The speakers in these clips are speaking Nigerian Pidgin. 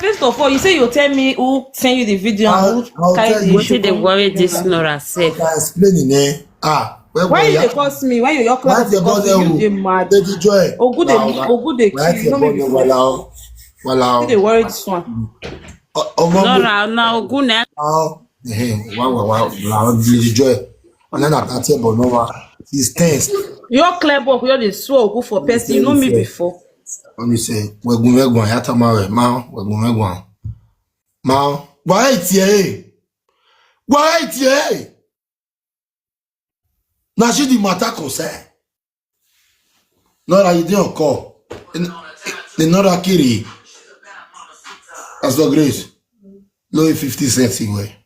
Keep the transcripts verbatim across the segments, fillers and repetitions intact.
First of all, you say you tell me who send you the video and who carry the issue. Wetin dey worry this Nora sef? I explain it, eh? Ah, why you dey curse me? Why you your class dey curse me? You dey mad. Lady Joy. Ogun dey kill. You no be before. Wala o. You dey worry this one. Nora, na Ogun na. Wow, wow, wow. Lady Joy. Ona na thirty, but no one. He's tense. Your clear book, you dey swear Ogun for person. You know me before. When you say, "Wegun, wegun, ya tama we, ma, wegun, wegun." Ma, why it's here? Why it's here? Now she the matter concern. Nora, you dey on call. Nora Kiri. Pastor Grace. Low fifty cents away.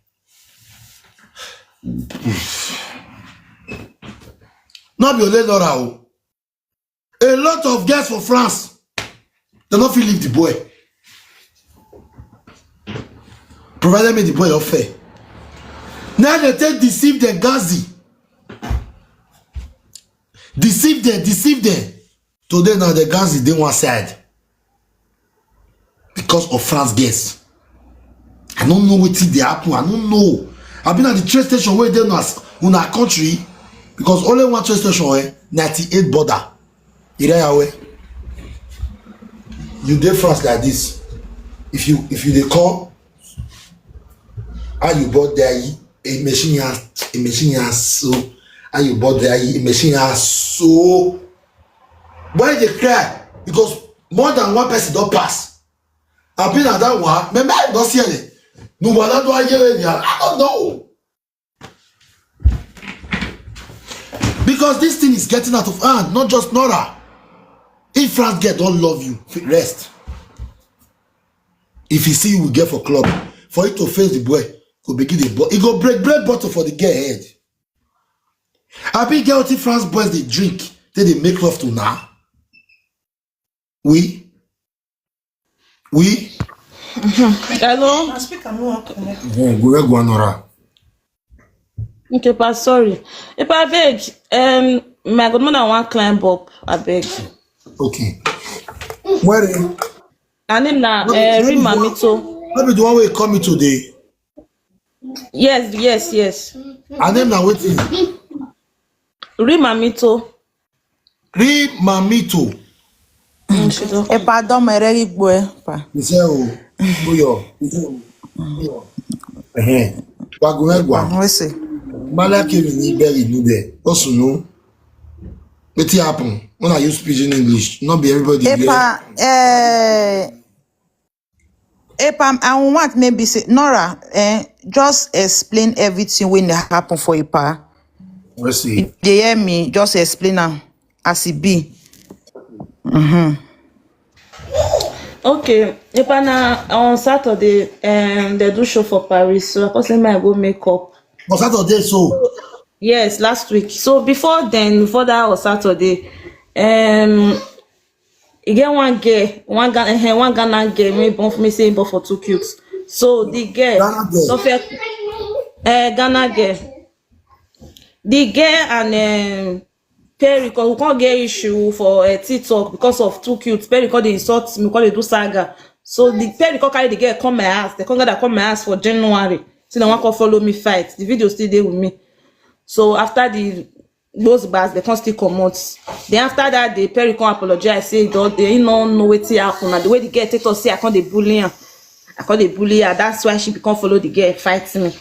No be only Nora o. A lot of girls for France, they no fit leave the boy. Provided me the boy offer. Now they take deceive the Gazi. Deceive them, deceive them. Today now the Gazi dey one side. Because of France girls. I don't know wetin dey happen. I don't know. I've been at the train station where they know as una country. Because only one train station, eh, ninety-eight border. Irayawe. You dey France like this. If you, if you dey come, how you bought there, a machine has, a machine has so, how you bought there, a machine has so. Why they cry? Because more than one person don pass. I've been at that one. Remember, I don't see any. No one, I don't hear any. I don't know. Because this thing is getting out of hand, not just Nora. If France girl don't love you, rest. If you see you will get for club, for you to face the boy, go begin the boy. He go break, break bottle for the girl head. I be get wetin France boys dey drink, they dey make love to now. We, we. Hello. Na speaker no wan connect. Yeah, go where go Nora. Okay, pa, sorry. If I beg, um, my godmother wan climb up, I beg. Okay. Where? Her name na, uh, Rimamito. No be the one wey call me today. Yes, yes, yes. Her name na wetin? Rimamito. Rimamito. Mm, she don. E pa don mere igbo e pa. Ise o. Uyo. Ise o. Uyo. Ehe. Wagumegwa. We say. Mala kiri ni beri ni de. Osunu. Wetin happen? When I use pidgin English, not be everybody. E pa, eh, Epam, I want maybe say, Nora, eh, just explain everything when it happen for Epa. Let's see. If they hear me, just explain am as it be. Mm-hmm. Okay, Epa, na on Saturday, um, they do show for Paris, so I come say make I go make up. On Saturday, so? Yes, last week. So before then, before that on Saturday, um, e get one girl, one Ga-, eh, one Ghana girl, me born for me, say born for two cute. So the girl, Ghana girl. Sofia, eh, Ghana girl. The girl and, um, Perry come, we come get issue for, uh, TikTok because of two cute. Perry come dey insult me, come dey do saga. So the Perry come carry the girl come my house. They come gather come my house for January. So they wan come follow me fight. The video still dey with me. So after the those bars, they come still comot. Then after that day, Perry come apologize, say he don, he no know wetin happen. Na the way the girl take talk say I come dey bully am. I come dey bully her. That's why she become follow the girl, fight me.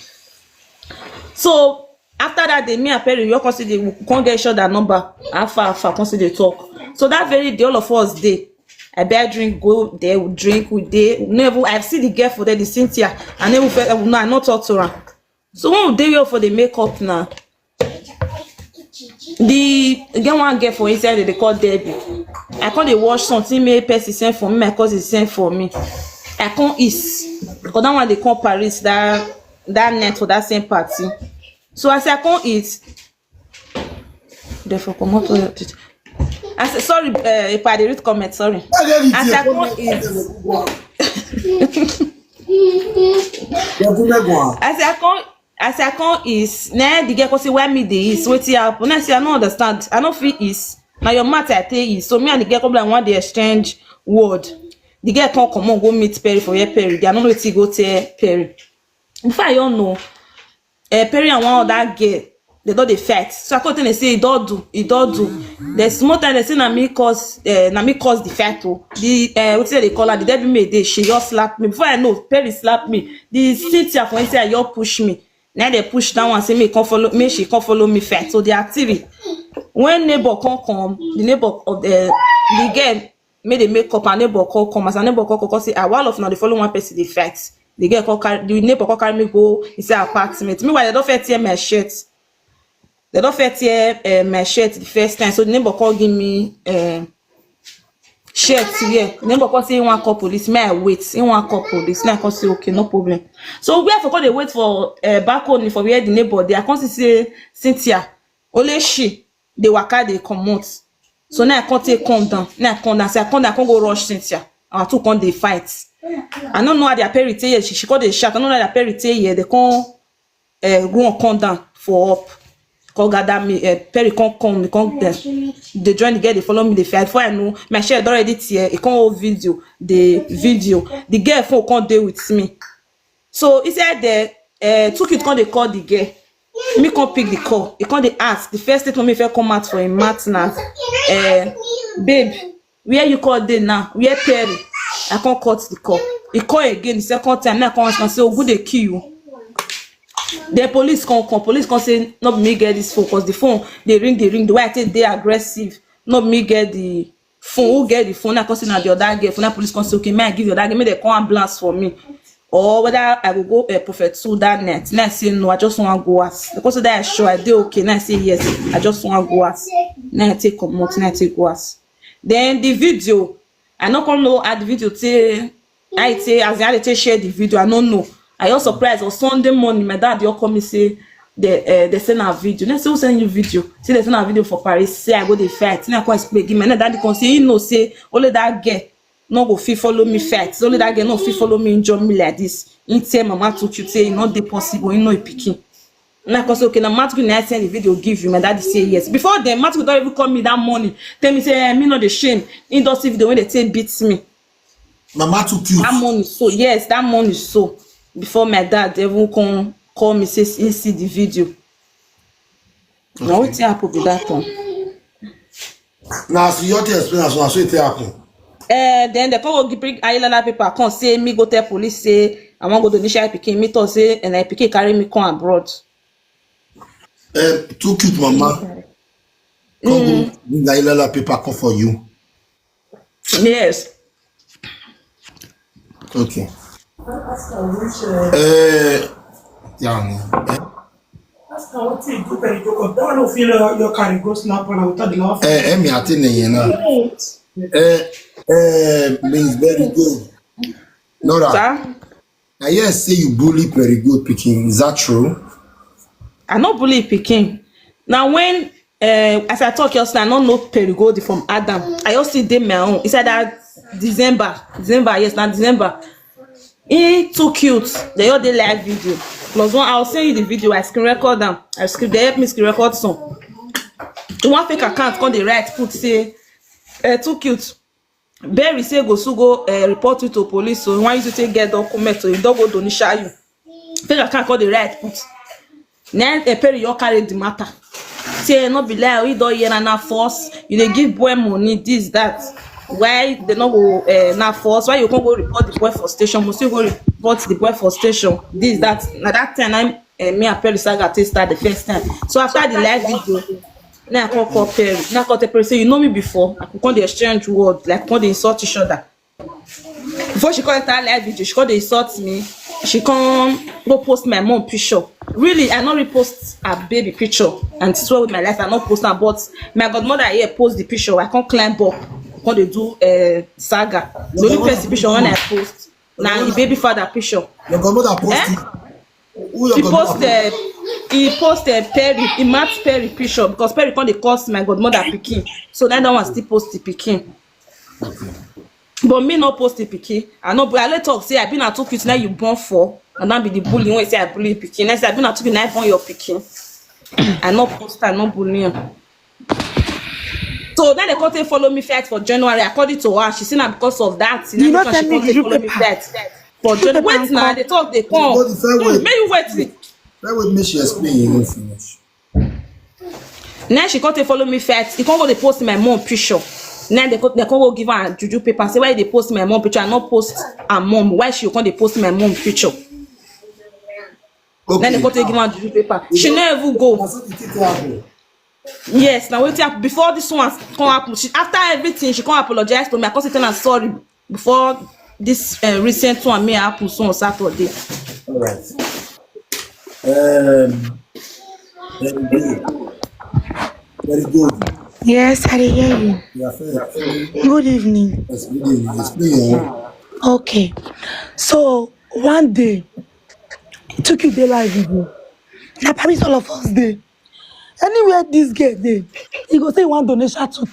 So after that day, me and Perry, we all come see the, we come get each other number. How far, how far, come see the talk. So that very day, all of us dey. I buy drink, go there, we drink, we dey. We no even, I see the girl for there, the Cynthia. I never felt, no, I no talk to her. So when we dey here for the makeup now, the, e get one girl for inside that they call Debbie. I come dey watch something make person send for me, my cousin send for me. I come eat. Because that one they come Paris that, that night for that same party. So as I come eat, therefore, come out. I say, sorry, uh, if I dey read comment, sorry. As I come eat, as I come, as I come eat, na the girl come say, "Why me dey eat? Wetin happen?" I say, "I no understand. I no fit eat. Na your mouth I take eat." So me and the girl come like one dey exchange word. The girl come comot go meet Perry for where Perry dey. I no know wetin e go tell Perry. Before I don know, eh, Perry and one other girl, they don dey fight. So I come tell dem say e don do, e don do. The small time dem say na me cause, eh, na me cause the fight o. The, eh, wetin dem dey call her, the dead me dey, she just slap me. Before I know, Perry slap me. The Cynthia for inside just push me. Now they push that one, say me come follow, me she come follow me fight. So they are three. When neighbor come come, the neighbor of the, the girl make dey make up, her neighbor come come. As her neighbor come come, come say, "Ah, all of una dey follow one person dey fight." The girl come carry, the neighbor come carry me go inside apartment. Meanwhile, they don first tear my shirt. They don first tear, eh, my shirt the first time. So the neighbor come give me, eh, shirt here. The neighbor come say he wan call police. Me, I wait. He wan call police. Now I come say, "Okay, no problem." So where for come dey wait for, eh, balcony for where the neighbor dey, I come see say Cynthia, only she dey waka dey comot. So now I come take come down. Now I come down. Say I come down, I come go rush Cynthia. Our two come dey fight. I no know how their Perry take hear. She, she come dey shout. I no know how their Perry take hear. They come, eh, go and come down for up. Come gather me. Eh, Perry come come. They come, eh, they join the girl. They follow me. They fight. Before I know, my shirt don already tear. E come hold video. The video. The girl phone come dey with me. So inside there, eh, two kids come dey call the girl. Me come pick the call. E come dey ask. The first statement me first come out for him mouth na, eh, "Babe, where you call dey now? Where Perry?" I come cut the call. He call again the second time. Now I come ask am say, "Oh, good dey kill you." The police come come. Police come say, "No be me get this phone, 'cause the phone dey ring, dey ring. The way I take dey aggressive, no be me get the phone. Who get the phone?" Now I come say, "Na the other girl phone." Now police come say, "Okay, may I give the other girl, make they call ambulance for me, or whether I go go, uh, Prophet Two that night." Now I say, "No, I just wan go house." They come say, "That I sure I dey okay?" Now I say, "Yes, I just wan go house." Now I take comot. Now I take go house. Then the video, I no come know how the video take, I take, as I take share the video, I no know. I just surprised. On Sunday morning, my dad just call me say they, uh, they send a video. They say, "Who send you video?" Say they send a video for Paris. Say I go dey fight. Now I come explain give me. Now daddy come say, "You know, say only that girl no go fit follow me fight. Say only that girl no fit follow me injure me like this." He tell Mama Two Cute say e no dey possible. He know e pikin. Now I come say, "Okay, now Mama Two Cute, now I send the video give you." My daddy say yes. Before then, Mama Two Cute don even call me that morning. Tell me say, eh, me no dey shame. He don see video when they take beat me. Mama Two Cute. That morning so, yes, that morning so. Before my dad even come call me, say he see the video. Now wetin happen be that one? Now as you take explain as well, so it happen. Eh, then they come go bring Ayilala paper, come say me go tell police say I wan go donation pikin. Me talk say, and I pikin carry me come abroad. Eh, Two Cute mama. Come go bring Ayilala paper come for you. Yes. Okay. Ask her which, uh, Eh, yeah, no. Eh? Ask her what you do, but you don't come. That one of you, your carry go snap on without the laugh. Eh, eh, me, I think, you know. Eh, eh, Miss Very Good. Nora, Sir? I hear say you bully Perry Good pikin. Is that true? I no bully pikin. Now when, uh, as I talk yesterday, I no know Perry Gold from Adam. I just still dey my own. Inside that December, December, yes, na December. He Two Cute. They all dey live video. Plus one, I'll send you the video. I screen record them. I screen. They help me screen record some. The one fake account come dey write put say, uh, Two Cute. Berry say go soon go, uh, report you to police. So when you take get document, so you don't go donisha you. Fake account come dey write put. Now, eh, Perry, you carry the matter. Say, "No be lie, we don hear na, na force. You dey give boy money, this, that. Why they no go, eh, na force? Why you can't go report the boy for station? Must you go report the boy for station? This, that." Now that time, I, eh, me and Perry saga take start the first time. So after the live video, now I come call Perry. Now I call Perry say, "You know me before. I could come dey exchange word, like, come dey insult each other." Before she come enter live video, she come dey insult me. She come go post my mom picture. Really, I no repost her baby picture. And swear with my life, I no post her. But my godmother here post the picture. I come climb up, come dey do, uh, saga. The only person picture when I post na the baby father picture. Your godmother post it. Who your He godmother post, uh, he post, uh, Perry, he marked Perry picture because Perry come dey curse my godmother pikin. So now that one still post the pikin. But me no post the pikin. I no, I let talk say I been a Two Cute now you born for, and now be the bully when say I bully pikin. Next I been a Two Cute now I born your pikin. I no post, I no bully him. So then they come take follow me fight for January. According to her, she say na because of that thing, You na no because she tell me come take juju follow me paper. Fight for January. Wait now, they talk, they come. But the fair Mm, wait, make you wait. fair wait, make she explain you finish. Now she come take follow me fight. He come go dey post my mom picture. Now they come, they come go give her juju paper. Say, "Why they post my mom picture? I not post her mom. Why she come dey post my mom picture?" Then they Okay. come take give her juju paper. She never even go. That's what the thing happen. Yes, now wait up before this one come happen. She, after everything, she come apologize to me. I come say tell her sorry before this uh, recent one may happen so on Saturday. All right. Um, very good. Very good. Yes, I dey hear you. Yeah, fair. Good evening. Explain, explain. Okay. So one day, Tuki dey live with me. Na Paris all of us dey. Anywhere this girl dey, he go say he wan donation to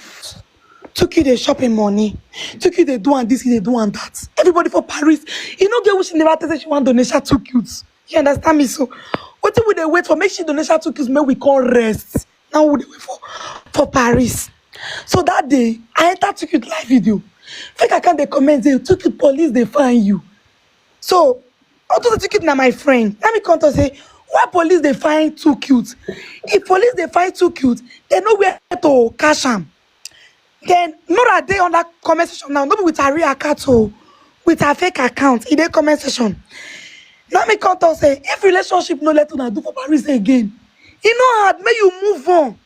Tuki dey chop him money. Tuki dey do and this, he dey do and that. Everybody for Paris, you know, get which never tell say she wan donation to cute. You understand me? So wetin we dey wait for? Make she donation to cute, make we come rest. Now we dey wait for for Paris. So that day, I enter to cute live video. Fake account dey comment say to cute police dey find you. So unto say to cute na my friend. Let me come to say why police dey find too cute. If police dey find too cute, they know where to catch am. Then Nora dey under comment section now. No be with her real account o, with her fake account. E dey comment section. Let me come talk say if relationship no let una do for Paris again, e no hard. Make you move on.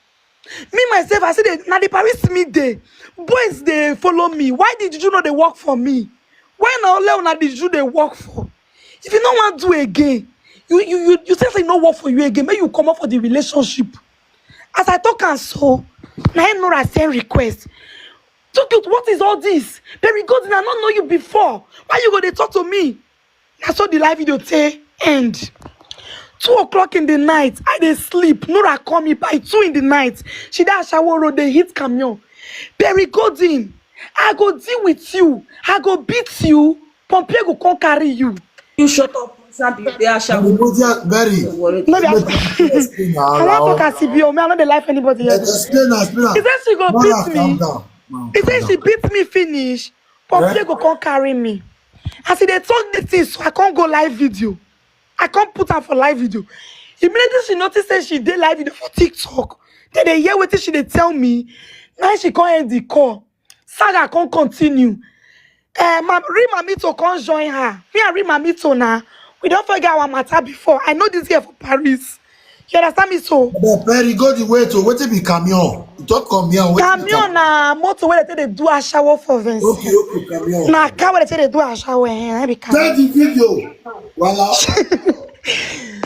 Me myself, I say dey na the Paris me dey. Boys dey follow me. Why did you know they work for me? Why na only una did you dey work for? If you no wan do again, you you you you say say e no work for you again. Make you comot for the relationship. As I talk am so, na him Nora send request. Too cute, what is all this? Perry Golden, I no know you before. Why you go dey talk to me? Na so the live video take end. Two o'clock in the night, I dey sleep. Nora call me by two in the night. She dey Ashawo Road, dey hit camion. Perry Golden, I go deal with you. I go beat you. Pompe go come carry you. You shut up. Sabi you dey But the Ashawo. media very. Worry. No be Explain I wan talk now. as e be o. Me, I no dey lie for anybody else. Explain, explain. He say she go Mother, beat calm me. down. Mom, He say calm she down. Beat me finish. Pompe Eh? Go come carry me. As e dey talk this thing, so I come go live video. I come put am for live video. Immediately she notice say she dey live video for TikTok. Then they hear wetin she dey tell me. Now she come end the call. Saga come continue. Eh, ma, Real Mamito come join her. Me and Real Mamito now, we don forget our matter before. I know this girl for Paris. You understand me so? But Perry go the way to wetin be camion. You talk camion. Wetin be Camion na motor wey dey take dey do ashawo for Vinci. Okay, okay, camion. Na car wey dey take dey do ashawo, eh, na be camion. Send the video. Voila.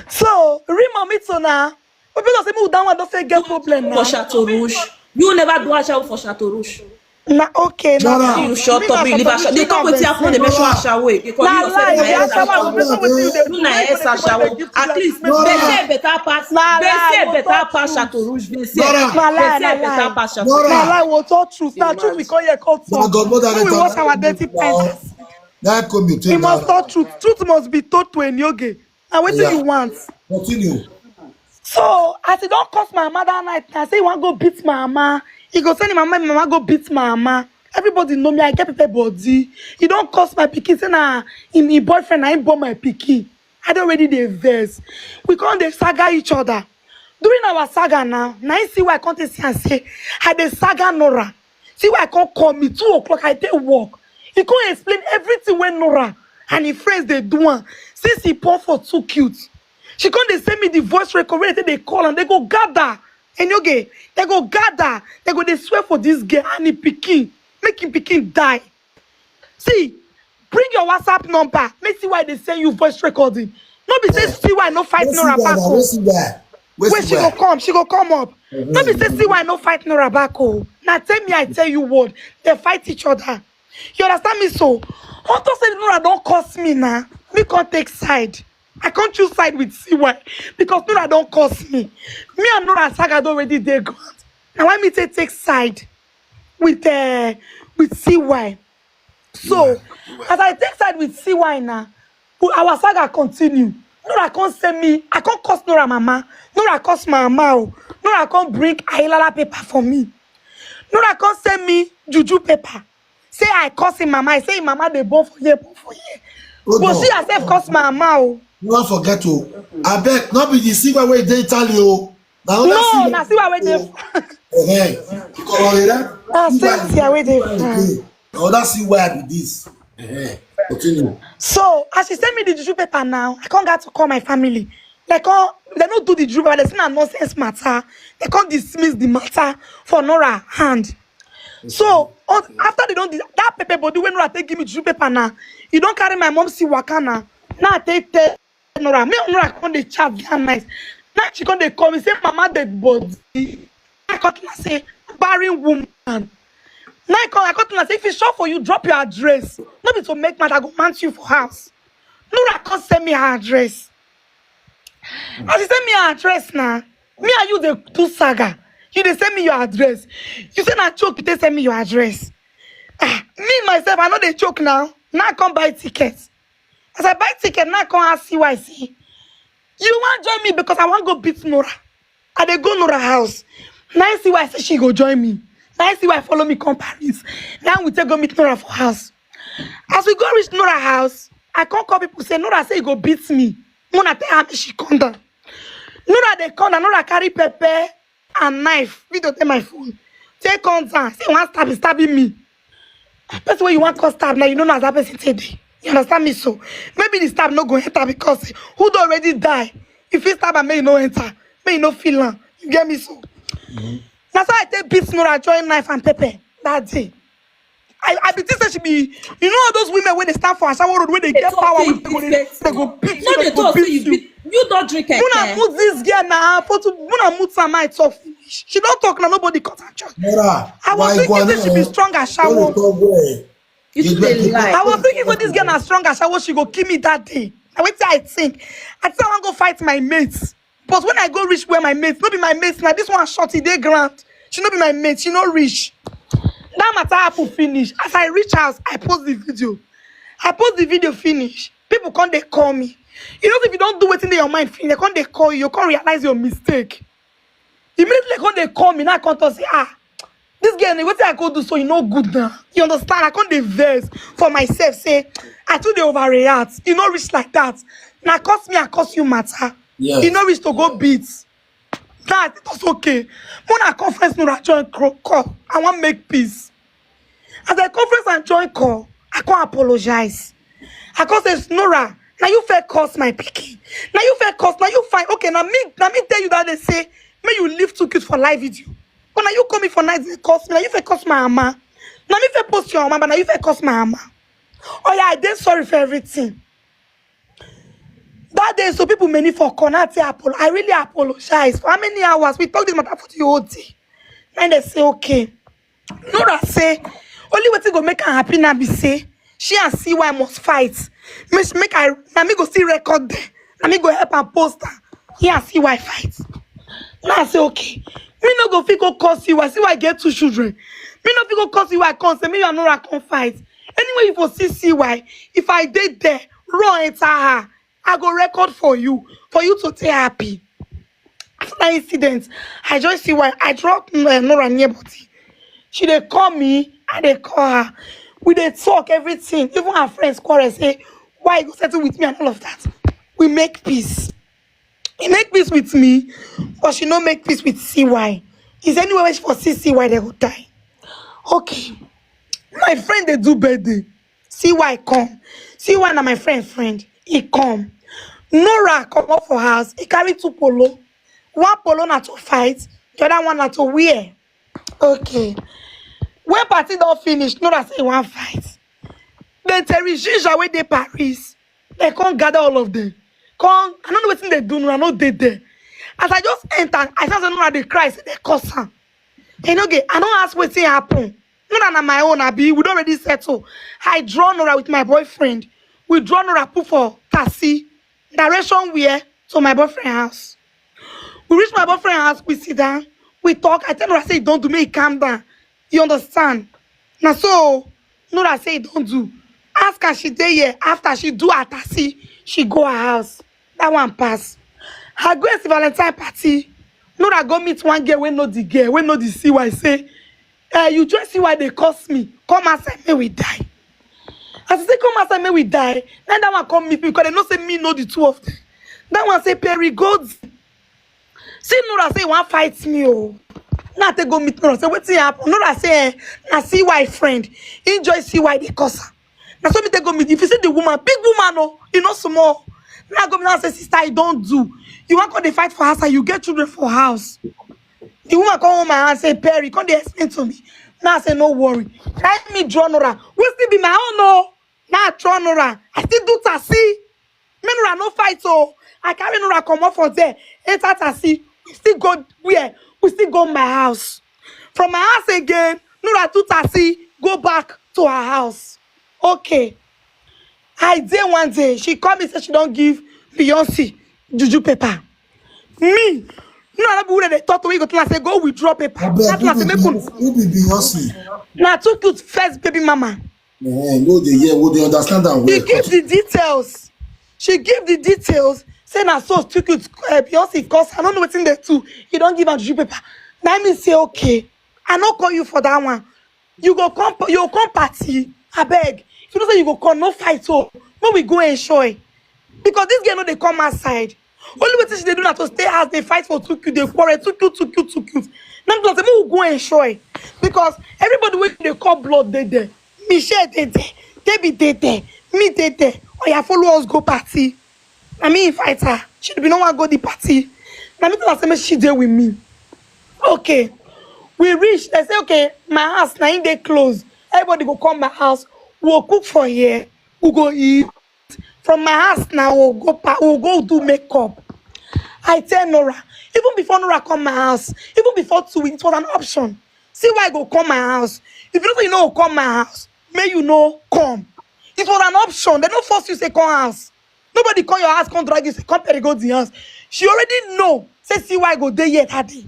So, Real Mamito now, people don say me that one don say get problem For now. Chateau Rouge. You never do Ashawo for Chateau Rouge. Na okay, na Nora. You shut me up, na you leave for Ashawo. They talk wetin happen, they mention Ashawo. They call Na you yourself lie, na you ex Ashawo, Ashawo. you know wetin you dey You do, na you ex dey Ashawo. give At black least men. Nora. Vinci better pass. Na lie, Vinci you better talk pass true. Chateau Rouge. Vinci. Nora. Na lie, Vinci na better lie. Pass Chateau Nora. Rouge. Na lie, we talk truth. Na truth we come here come Na talk. God, mother, Make we let wash am our dirty now. pants. That come you We take must now. Talk truth. Truth must be told to Enioge. Na wetin Yeah. You want? Continue. So as e don curse my mama that night, I say he wan go beat my mama. He go send him mama, my mama go beat my mama. Everybody know me, I get pepper body. He don curse my pikin, say na him, him boyfriend, na him born my pikin. I don already dey vex. We come dey saga each other. During our saga now, na him see why I come take see am say I dey saga Nora. See why I come call me two o'clock, I dey work. He come explain everything wey Nora and him friends dey do am since he born for too cute. She come dey send me the voice record wey dey take dey call am. They go gather. Enioge, they go gather. They go dey swear for this girl and him pikin. Make him pikin die. See, bring your WhatsApp number. Make see why they send you voice recording. No be say see why no fight Let's Nora see back that. o. Let's see that. Let's When see she go that. Come, she go come up. No be say see why no fight Nora back o. Now tell me, I tell you what. They fight each other. You understand me so? Unto say Nora don curse me now. Me come take side. I can't choose side with C Y because Nora don curse me. Me and Nora saga don already dey ground. Now why me take take side with uh, with C Y? So as I take side with C Y now, our saga continue. Nora come send me, I come curse Nora mama. Nora curse my mama o. Nora come bring Ayilala paper for me. Nora come send me juju paper. Say I curse him mama. I say him mama dey born for here, born for here. Hold But on. She herself curse my mama o. No forget o. Abeg, no be the silver wey dey Italy o. Na other No, silver. Na see why wey dey. Eh, because of that, Na silver same thing wey dey. is there. Na other silver be this. Eh, continue. So as she send me the juju paper now, I can't get to call my family. They can't, they don't do the juju paper. They say na nonsense matter. They can't dismiss the matter for Nora hand. So on, after they don't, that paper body when Nora take give me juju paper now, you don't carry my mom see waka now. Now they tell Nora, me and Nora come dey chat that night. Now she come dey call me say mama dead body. I come tell her say barren woman. Now I come, I come tell her say if it's sure for you, drop your address. No be to make matter go mount you for house. Nora come send me her address. As she send me her address now, me and you dey do saga. You dey send me your address. You say na joke, you dey send me your address. Ah, me myself, I no dey joke now. Now I come buy ticket. As I buy ticket, now I come ask C Y C. You wan join me because I wan go beat Nora. I dey go Nora house. Now C Y say she go join me. Now C Y follow me come Paris. Now we take go meet Nora for house. As we go reach Nora house, I come call people say Nora say he go beat me. Mona tell her make she come down. Nora dey come down, Nora carry pepper and knife. Video dey my phone. Take come down. Say one stab, he stabbing me. Person wey you wan call stab now, you no know as that person take dey. You understand me so? Maybe the stab no go enter because who don already die, if he stab am, make e no enter, make e no feel am. You get me so? Na so I take beat Nora join knife and pepper that day. I, I be think say she be, you know all those women wey dey stand for Ashawo road wey dey get power, wey dey go dey, dey go beat you, No dey dey go talk say beat you you. Beat. You don drink it. Muna put this girl na photo, Muna put am, I talk finish. She don talk na, nobody cut her short. Nora, I was why thinking go say she be on? Strong Don't Ashawo. Talk well. You too dey lie. I was thinking say this girl na Strong Ashawo, she go kill me that day. Na wetin I think. I think I wan go fight my mates. But when I go reach where my mates, no be my mates na, this one short, e dey ground. She no be my mate, she no reach. That matter happen finish. As I reach house, I post the video. I post the video finish. People come dey call me. You know, if you don do wetin dey your mind finish, they come dey call you, you come realize your mistake. Immediately they come dey call me, now I come talk say, ah, this girl, wetin I go do so e no good now. You understand? I come dey vex for myself say I too dey overreact. E no reach like that. Na cause me, I cause you matter. Yes. E no reach to go beat. That it was okay. When I conference Nora join cro- call, I wan make peace. As I conference and join call, I come apologize. I come say, Nora, na you first cause my pikin. Na you first cause, na you find. Okay, na me, na me tell you that day say, make you leave too cute for live video. But na you call me for night, dey cause me. Na you first cause my mama. Na me first post your mama, but na you first cause my mama. Oh yeah, I dey sorry for everything. That day, so people many for call, now say apolo-, I really apologize. For how many hours? We talk this matter for the whole day. Then they say, okay. Nora say, only wetin go make am happy now be say she and C Y must fight. Make, make I, na me go see record there. Na me go help am post am. He and C Y fight. Now I say, okay. Me no go fit go call C Y. C Y get two children. Me no fit go call C Y come say, me and Nora come fight. Anyway, you for see C Y. If I dey there, raw enter her. I go record for you, for you to stay happy. After that incident, I just see why I drop uh, Nora near body. She dey call me, I dey call her. We dey talk everything. Even her friends quarrel say, why you go settle with me and all of that. We make peace. He make peace with me, but she no make peace with C Y. Is anywhere where she for see C Y, they go die. Okay. My friend dey do birthday. C Y come. C Y na my friend friend. He come. Nora comot for house. He carry two polo. One polo na to fight, the other one na to wear. Okay. When party don finish, Nora say he wan fight. Then Terry Ginger wey dey Paris, they come gather all of them. Come, I no know wetin they do, Nora no dey there. As I just enter, I see say Nora dey cry, say they curse am. You know, okay, I no ask wetin happen. Nora na my own, abi, we don already settle. I draw Nora with my boyfriend. We draw Nora put for taxi. Direction where? To my boyfriend house. We reach my boyfriend house, we sit down, we talk. I tell Nora say, don't do me, calm down. You understand? Now so, Nora say, don't do. Ask her, she dey here. After she do her taxi, she go her house. That one pass. Her go see Valentine party. Nora go meet one girl wey know the girl, wey know the C Y, say, Eh, you just see why they curse me. Come outside, may we die. As I say, come outside, may we die. Then that one come meet me because they know say me know the two of them. That one say, Perry Gold. See, Nora say, "One fight me, oh." Now they go meet Nora. Say, "Wetin happen?" Nora say, eh, "Na C Y friend. Enjoy C Y, they curse her." Now so me they go meet. If you see the woman, big woman, oh, you know small. Now go now say, "Sister, I don't do. You want to fight for house and you get children for house." The woman come home and say, "Perry, come they explain to me." Now I say, "No worry." Let me draw Nora. We still be my own, no. Now I draw Nora. I still do taxi. Me Nora no fight, oh. I carry Nora come up for there. Enter taxi. We still go where? We still go my house. From my house again, Nora do taxi, go back to her house. Okay. I dey one day, she call me say she don't give Beyonce juju paper. Me, no, I be who they talk to, we go tell her say, "Go withdraw paper." That tell her say, "Make un-" Who be Beyonce? Now too cute first baby mama. Eh, no, they hear, what they understand and She well. Give the details. She give the details. Say na so too cute, uh, Beyonce, cause I don't know wetin they do. You don't give her juju paper. Now me say, "Okay, I no call you for that one. You go come, you come party. I beg. If you know say you go come, no fight, oh, no, we go enjoy." Because this girl no they come outside. Only wetin she dey do na to stay house, they fight for too cute, they quarrel, too cute, too cute, too cute. Now me say, "Make we go enjoy." Because everybody wey they call blood dey there. Michelle dey there. Debbie dey there. Me dey there. Oya, follow us go party. I mean, invite her. She be no one go the party. Now me tell her say make she dey with me. Okay. We reach. They say, "Okay, my house, now in they close. Everybody go come my house. We'll cook for here. We'll go eat. From my house now, we'll go pa-, we'll go do makeup." I tell Nora, even before Nora come my house, even before two weeks, it was an option. See why go come my house. If you don't say you know come my house, may you know come. It was an option. They don't force you say come house. Nobody come your house, come drag you, say come Perry Gold the house. She already know. Say see why go there yet that day.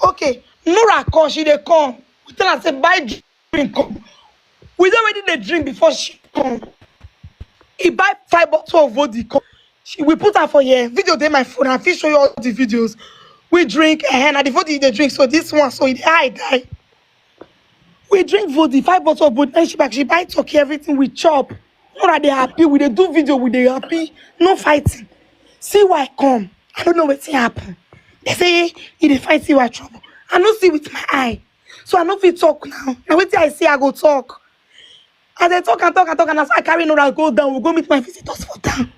Okay, Nora come, she dey come. We tell her say buy drink come. We don't already dey drink before she come. He buy five bottle of vodka come. She, we put her for here. Video dey my phone. I fit show you all the videos. We drink, eh, and the vodka they drink. So this one, so it high die. We drink vodka, five bottle of vodka. Then she back, she buy turkey, everything we chop. Nora they happy. We dey do video, we dey happy. No fighting. See why I come. I don't know wetin happen. They say he dey fight see why trouble. I no see with my eye. So I no fit talk now. Now wetin I see, I go talk. As they talk and talk and talk, and as I carry Nora go down, we go meet my visitors for town.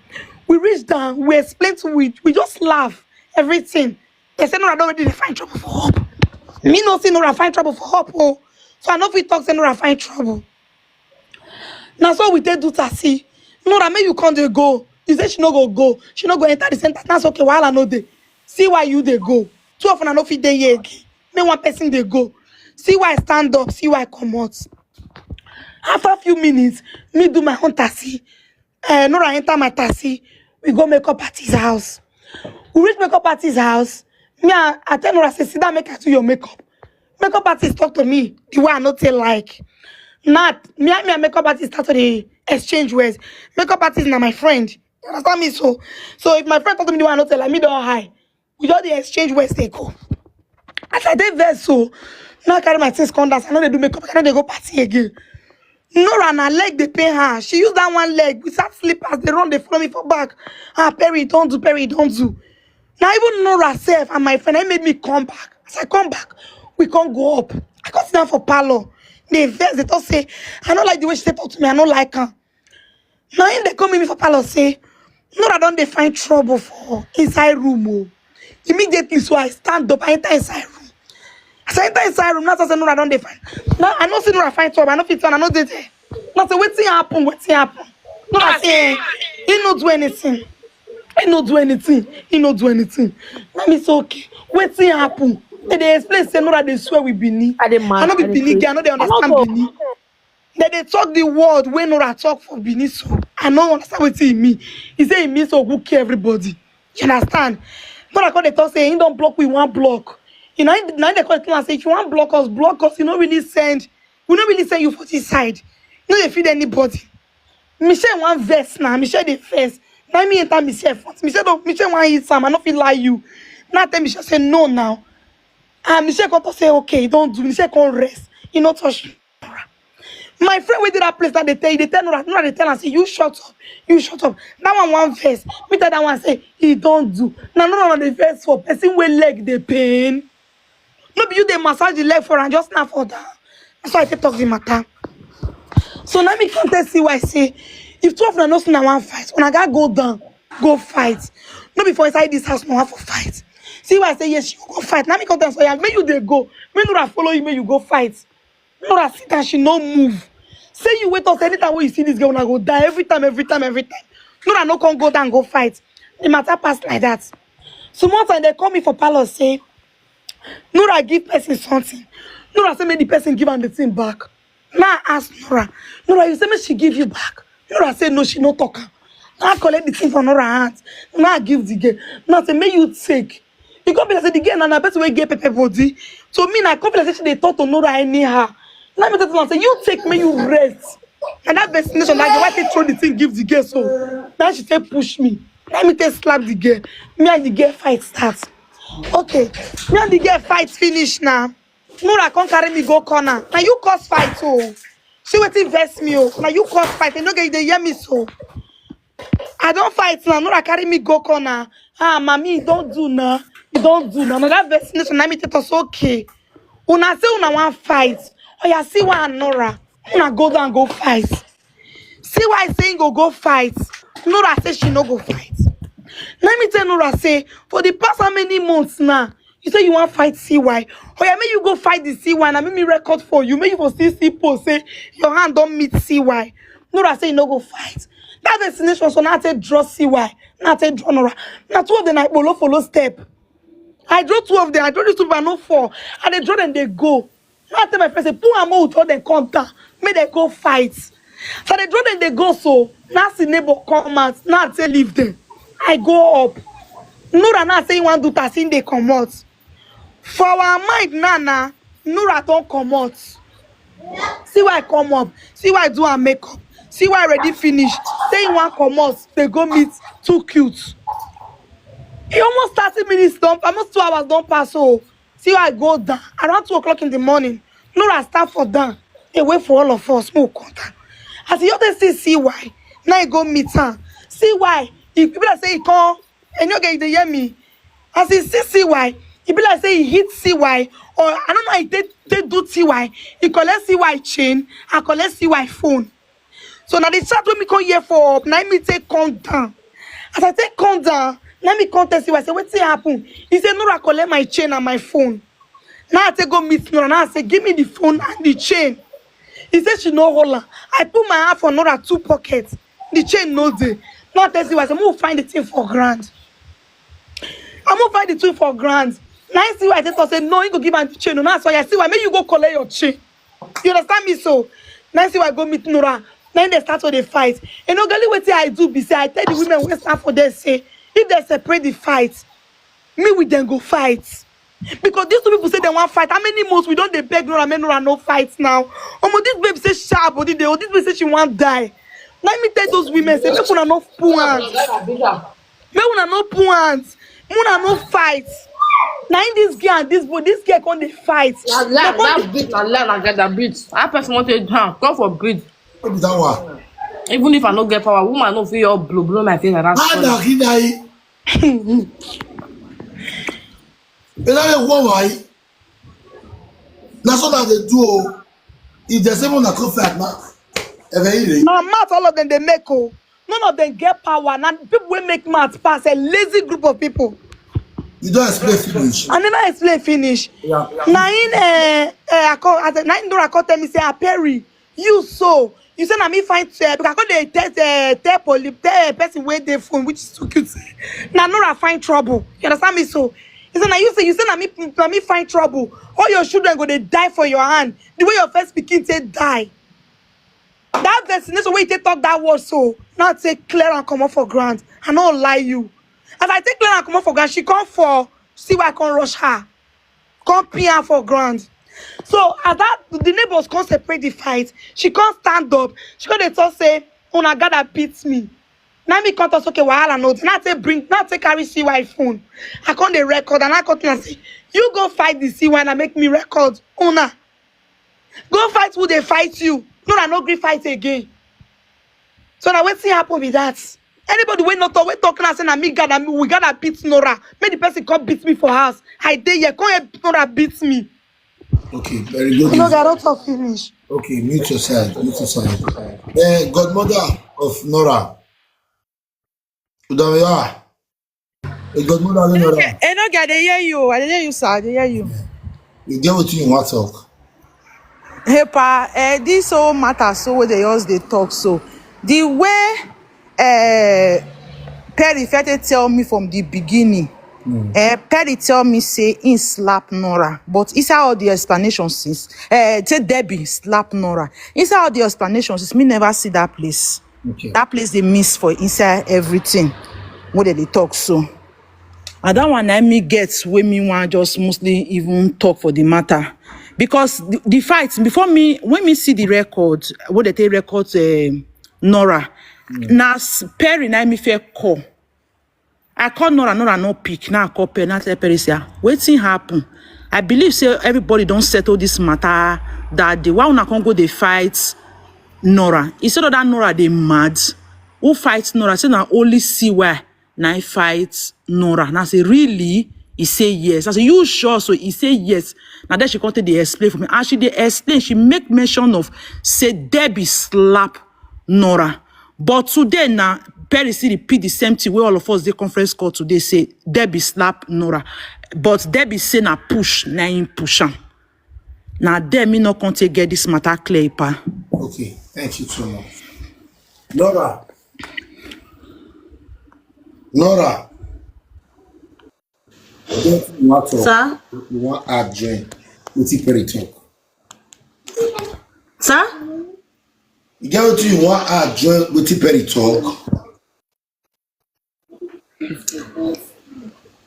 We reach down, we explain to we, we just laugh, everything. They say Nora don't really find trouble for up. Me no see Nora find trouble for up, oh. So I no fit talk say Nora find trouble. Now so we take do taxi. Nora, make you come dey go. You say she no go go. She no go enter the center. That's okay. Wahala no dey. See why you dey go. Two of una no fit dey here again. Make one person dey go. See why I stand up. See why I comot. After a few minutes, me do my own taxi. Uh, Nora enter my taxi. We go makeup artist house. We reach makeup artist house. Me, I, I tell Nora, say, "Sit down, make I do your makeup." Makeup artist talk to me the way I no tell like. Not me and me and makeup artist start to the exchange words. Makeup artist na my friend. You understand me? So, so if my friend talk to me the way I no tell like, me don't high. We just the exchange words they go. As I dey vex, so now I carry my things come down. I know they do makeup. I know they go party again. Nora, na leg dey pain her. She use that one leg. We start slippers. They run, they follow me for back. "Ah, Perry, don't do, Perry, don't do." Now even Nora sef and my friend, I made me come back. As I come back, we can't go up. I come sit down for parlor. They vex, they talk say, I don't like the way she dey talk to me. I don't like her. Now him they come meet me for parlor say, Nora don dey find trouble for inside room, oh. Immediately, so I stand up, I enter inside room. As I enter inside room, now I say Nora don dey find. Now I no see Nora find trouble, I no fit turn, I no dey there. Now say, "Wetin happen? Wetin happen?" Nora say, "Eh, he no do anything. He no do anything. He no do anything." Now me say, "Okay, wetin happen?" They dey explain say Nora dey swear with Benin. I dey mad, I no be I dey Benin craze. girl, I no dey I no understand go. Benin. They dey talk the word wey Nora talk for Benin, so I no understand wetin e mean. E say e mean so go kill everybody. You understand? Nora come dey talk say he don block we one block. You know, na him dey come dey tell am say, "If you wan block us, block us. You no really send, we no really send you for this side. You no dey feed anybody." Michelle wan vex now. Michelle dey vex. Na me enter Michelle front. Michelle don, Michelle wan hit am. I no fit lie you. Now I tell Michelle say, "No now." And Michelle come talk say, "Okay, you don't do." Michelle come rest. You no touch Nora. My friend wey dey that place now dey tell you, dey tell Nora, Nora dey tell am say, "You shut up, you shut up." That one one verse. Me tell that one say, "He don't do." Now Nora na dey verse for person wey leg dey pain. No be you dey massage the leg for am, just now for down. That's why I take talk the matter. So now me come tell C Y say, if two of una no see na one fight, una gats go down, go fight. No be for inside this house, no one for fight. C Y say, "Yes, she go fight." Now me come tell am, "So yeah, make you dey go. Make Nora follow you, make you go fight." Nora sit and she no move. Say you wait us, anytime wey you see this girl, una go die. Every time, every time, every time. Nora no come go down, go fight. The matter pass like that. Small time, they call me for palace, say, Nora give person something. Nora say make the person give am the thing back. Now I ask Nora, "Nora, you say make she give you back?" Nora say no, she no talk am. Now I collect the thing from Nora hand. Now I give the girl. Now I say, "Make you take." You come be like say the girl na, na person wey get pepper body. So me na come be like say she dey talk to Nora anyhow. Now me tell am say, "You take, make you rest." And that vaccination, like the way they throw the thing, give the girl so. Now she take push me. Now me take slap the girl. Me and the girl fight start. Okay. Me and the girl fight finish now. Nora come carry me go corner. Now you cause fight, oh. See wetin vex me, oh. Now you cause fight. You no get, you dey hear me so. I don't fight now. Nora carry me go corner. "Ah, mommy, you don't do now. You don't do now." Now that vaccination, now me tell us, "Okay. Una say una wan fight. Oh yeah, see why Nora. Una go down, go fight." See why saying go, go fight. Nora say she no go fight. Let me tell Nora say, for the past how many months now, you say you wan fight C Y. Oh yeah, make you go fight the C Y. Now make me record for you. Make you for see, see post say your hand don't meet C Y. Nora say you no go fight. That vaccination, so now I take draw C Y. Now I take draw Nora. Now two of them I follow, follow step. I draw two of them. I draw these two people, I no fall. And they draw them, they go. Now I tell my friend say, "Put am out, all them come down. Make they go fight." So they draw them, they go. So now see neighbor come out. Now I say, "Leave them." I go up. Nora now say he wan do thirteen, they come out. For our mind now, now Nora don't come out. C Y come up. C Y do her makeup. C Y ready finish. Say he wan come out. They go meet too cute. E almost thirty minutes don, almost two hours don pass. So C Y go down around two o'clock in the morning. Nora start for down. They wait for all of us. Smoke come down. As you dey see C Y, now he go meet her. C Y, if people say he come, and you get, they hear me. As he see C Y, he be like say he hit C Y, or I don't know how he take, take do T Y. He collect C Y chain, I collect C Y phone. So now the chat when me come here for up, now me take come down. As I take come down, now me come tell C Y, say, "Wetin happen?" He say, "Nora collect my chain and my phone." Now I take go meet Nora. Now I say, "Give me the phone and the chain." He say she no hold am. I put my hand for Nora two pockets. The chain no dey. Now I tell C Y, say, "Move, find the thing for ground." I move, find the thing for ground. Now I see why I tell her say, "No, you go give am the chain." No, now so I see why. Make you go collect your chain. You understand me? So now see why I go meet Nora. Now they start to dey fight. You know, girl, wetin I do be say I tell the women wey stand for there say, if they separate the fight, me with them go fight. Because these two people say they wan fight. How many months we don dey beg Nora, make Nora no fight now? Omo, this babe say sharp body dey. Oh, this babe say she wan die. Let me tell those women say, make una no put hand. Make una no put hand. Make una no fight. Now in this girl and this boy, this girl come dey fight. Na lie, that beat, na lie, na gather beat. How person want to, huh, come for breed? No be that one. Even if I no get power, woman no fit all blow, blow my face around. Ada kidai. Ela le wo wai. Na so that they do o. If they say una come fight now, ebe ire. Na mouth all of them dey make o. None of them get power. Na people wey make mouth pass, a lazy group of people. You don explain finish. I never explain finish. Yeah. Na in, eh, eh, I call, I, na in Dora come tell me say, "Aperi, you so, you say na me find, eh," because I come dey tell, eh, tell police, tell person wey dey phone, which is too cute. Na Nora find trouble. You understand me? So he say, "Na you say, you say na me, na me find trouble. All your children go dey die for your hand. The way your first pikin take die." That vaccination wey you take talk that word, so now take clear and comot for ground. I no lie you. As I take clear and comot for ground, she come fall. See why I come rush her, come pin her for ground. So as that the neighbors come separate the fight, she come stand up. She come dey talk say, "Una gather beat me." Now me come talk, okay, wahala no dey. Now take bring, now take carry C Y phone. I come dey record and I come tell am say, "You go fight the C Y and make me record." Una. Go fight who dey fight you. Nora no gree fight again. So na wetin happen be that. Anybody wey no talk, wey talk now say na me God, na me, we gotta beat Nora. Make the person come beat me for house. I dey here, come help Nora beat me. Okay, very good. No, I don talk finish. Okay, mute yourself. Mute yourself. Uh, godmother of Nora. Udamiya. A godmother of Nora. Enoge, I dey hear you. I dey hear you, sir. I dey hear you. You get wetin you wan talk. Hey, pa, eh, this whole matter so wey dey just dey talk so. The way eh, Perry first tell me from the beginning. Eh, Perry tell me say he slap Nora, but inside all the explanations since, eh, say Debbie slap Nora. Inside all the explanations since, me never see that place. Okay. That place dey miss for inside everything wey dem dey talk so. And that one na me get wey me wan just mostly even talk for the matter. Because the, the fight before me, when me see the record, wey dem take record, eh, Nora, na s- Perry na me first call. I call Nora, Nora no pick. Now I call Perry, now I tell Perry say, "Ah, wetin happen? I believe say everybody don settle this matter that day. Why una come go dey fight Nora?" Instead of that Nora dey mad, who fight Nora? Say na only C Y na him fight Nora. And I say, "Really?" He say, "Yes." I say, "You sure?" So he say, "Yes." Now then she come take dey explain for me. As she dey explain, she make mention of say Debbie slap Nora. But today now, Perry still repeat the same thing wey all of us dey conference call today, say Debbie slap Nora. But Debbie say na push, na him push am. Na there me no come take get this matter clear, pa. Okay, thank you so much. Nora. Nora. Wetin you wan talk? Sir? You wan add join wetin Perry talk? Sir? You get wetin you wan add join wetin Perry talk?